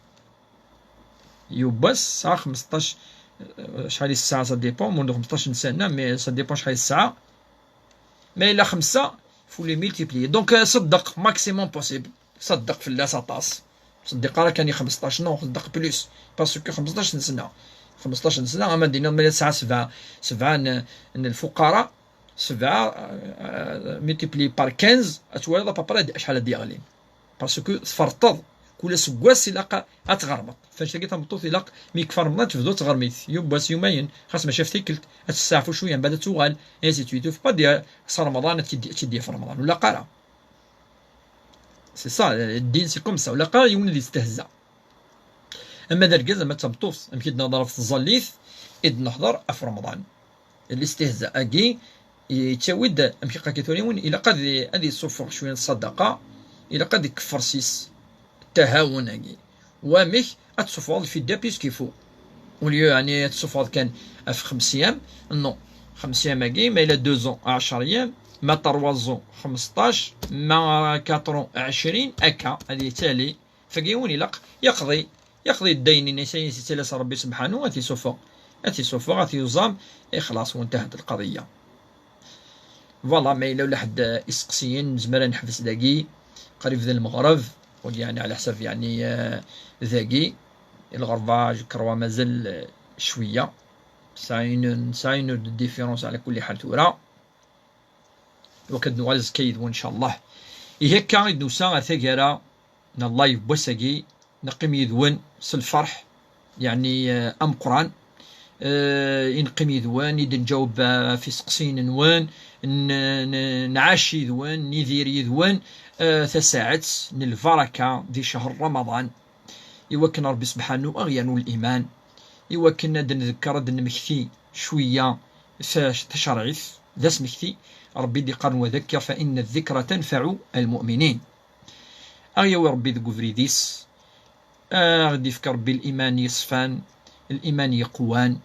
Yiwwas tesɛa xemsṭac, eh, acḥal i tesɛa, ça dépend, mundu xemsṭac n ssana, mais ça dépend acḥal i tesɛa. Ma yella xemsa, faut les multiplier. Donc, euh, ṣeddeq maximum possible. Ṣeddeq fell-as aṭas. Ṣeddeq ara kan i xemsṭac, non, ṣeddeq plus. Parce que xemsṭac n ssana, xemsṭac n ssana, ama d-iniḍ ma yella tesɛa sebɛa, sebɛa n, n lfuqara, sebɛa, euh, multiplié par quinze, ad twaliḍ à peu près acḥal ad d-yeɣlin. Parce que tferṭeḍ, kul aseggas ilaq ad tɣermeḍ. Fannect-agi tameṭṭut ilaq, mi yekfa Remḍan, tebdu tɣermit. Yiwwas yumayen, xas mačči ɣef tikkelt, ad testeɛfu cwiya, mbeɛd ad tuɣal, et ainsi de suite. Ur pas dire s Remḍan ad k-id-, ad k-id-yaf Remḍan. Ur ilaq ara. C'est ça, ddin c'est comme ça. Ur ilaq ara yiwen ad yestehza. Ama d argaz, ama d tameṭṭut, amek i d-nehḍer ɣef tẓallit, i d-neḥḍer ɣef Remḍan. Listihza-agi yettawi-d, amek i qqaren tura yiwen, ilaq ad, ad yessufeɣ cwiya n ṣṣadaqa, ilaq ad ikeffer s-is ttahawun-agi. Wamek ad tessufɣeḍ lfidya plus qu'il faut. Au lieu, yeɛni, ad tessufɣeḍ kan ɣef xemsa yyam, non. Xemsa yyam-agi, ma yella deux ans, ɛecra yyam, ma trois ans, xemsṭac, ma quatre ans, ɛecrin, akka, ad yettali. Fagi yiwen ilaq yeqḍi, yeqḍi ddaynin-is ayen i s-yettalas Rebbi sebḥanu, ad t-isufeɣ. Ad t-isufeɣ, ad t-yuẓam, ixlaṣ, wantahat lqaḍiyya. Voilà, ma yella ulaḥedd, eh, iseqsiyen, nezmer ad neḥbes dagi, qrib d lmeɣreb, wagi, yeɛni, ɛla ḥsab, yeɛni, eh, dagi, lɣerba, je crois, mazal, eh, cwiya. Nesɛa une, nesɛa une heure de différence, ɛla kulli ḥal tura. Iwakken ad nuɣal azekka yid-wen, ncallah. Ihi akka i d-nusa ar taggara n live n wass-agi, neqqim yid-wen s lferḥ, yeɛni, eh, ameqqran. Eh, i neqqim yid-wen, i d-nǧaweb ɣef iseqsiyen-nwen, n-, n-, nɛac yid-wen, nidir yid-wen, eh, tasaɛet n lbaraka di ccher Ramaḍan, i wakken Ṛebbi sebḥanu a ɣ-yernu liman, i wakken ad d-ndekker, ad d-nemmekti cwiya ta-, tacerɛit, d asmekti. Ṛebbi d-iqqaren: "Wa dhakkir fa inna dhikra tanfaɛu al-mu'minin." A ɣ-yawi Ṛebbi deg ubrid-is, a ɣ-d-ifk Ṛebbi liman yeṣfan, liman yeqwan,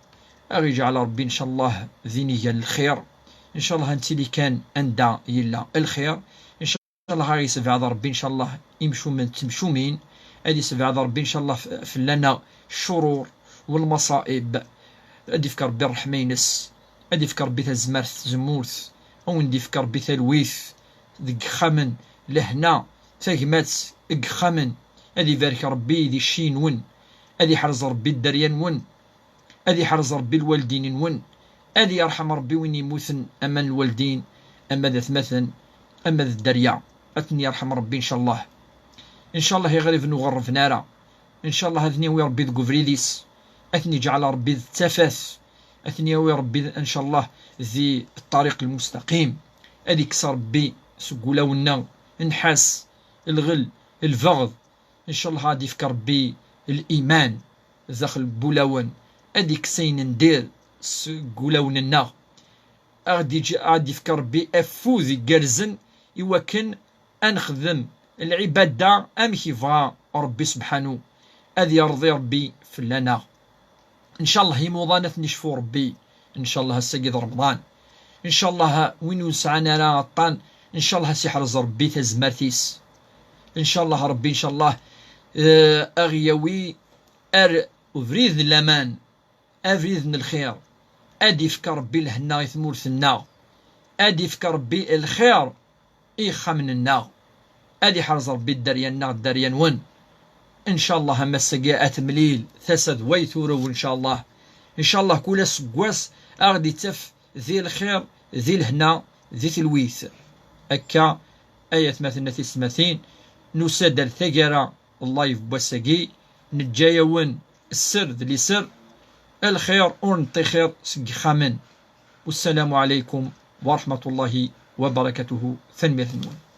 a ɣ-iǧɛel Ṛebbi, ncallah, d inigan n lxir, ncallah, ad nettili kan anda yella lxir, ncallah, a ɣ-isebɛed Ṛebbi, ncallah, imcumen d temcumin, ad isebɛed Ṛebbi, ncallah, f-, fell-aneɣ ccuṛur u lmaṣaib, ad ifk Ṛebbi ṛṛeḥma-ines, ad ifk Ṛebbi tazmert, tzemmurt, a wen-d-ifk Ṛebbi talwit deg yexxamen, lehna, tagmat deg yexxamen, ad ibarek Ṛebbi di cci-nwen, ad iḥrez Ṛebbi dderya-nwen, ad iḥrez Ṛebbi lwaldin-nwen, ad yerḥem Ṛebbi win yemmuten, ama n lwaldin, ama d atmaten, ama d dderya. Ad ten-yerḥem Ṛebbi, ncallah. Ncallah, iɣriben ur ɣerrben ara. Ncallah, ad ten-yawi Ṛebbi deg ubrid-is, ad ten-iǧɛel Ṛebbi d tafat, ad ten-yawi Ṛebbi, ncallah, di ṭṭariq lmustaqim, ad ikkes Ṛebbi seg wulawen-nneɣ nnḥas, lɣel, lbeɣd, ncallah, ad ifk Ṛebbi liman daxel n wulawen, ad ikkes ayen n dir seg wulawen-nneɣ, a ɣ-d-iǧ-, a ɣ-d-ifk Ṛebbi afud igerrzen i wakken ad nexdem lɛibada amek yebɣa Ṛebbi sebḥanu, ad yerḍi Ṛebbi fell-aneɣ. Ncallah imuḍan ad ten-icfu Ṛebbi, ncallah ass-agi d Remḍan. Ncallah win ur nesɛan ara aṭṭan, ncallah ad s-iḥrez Ṛebbi tazmert-is. Ncallah Ṛebbi, ncallah, eh, a ɣ-yawi ar ubrid n laman, abrid n lxir. Ad ifk Ṛebbi lhenna i tmurt-nneɣ. Ad ifk Ṛebbi lxir i yexxamen-nneɣ. Ad iḥrez Ṛebbi dderya-nneɣ, dderya-nwen. Ncallah, am ass-agi ad temlil tasa d way turew, ncallah. Ncallah, kul aseggas a ɣ-d-ittaf di lxir, di lehna, di telwit. Akka, ay atmaten, a tisetmatin, nusa-d ar taggara n live n wass-agi, neǧǧa-yawen sser d liser, lxir ur neṭṭixir seg yexxamen. Wassalamu ɛalaykum wa raḥmatullahi wa barakatuhu. Tanemmirt-nwen.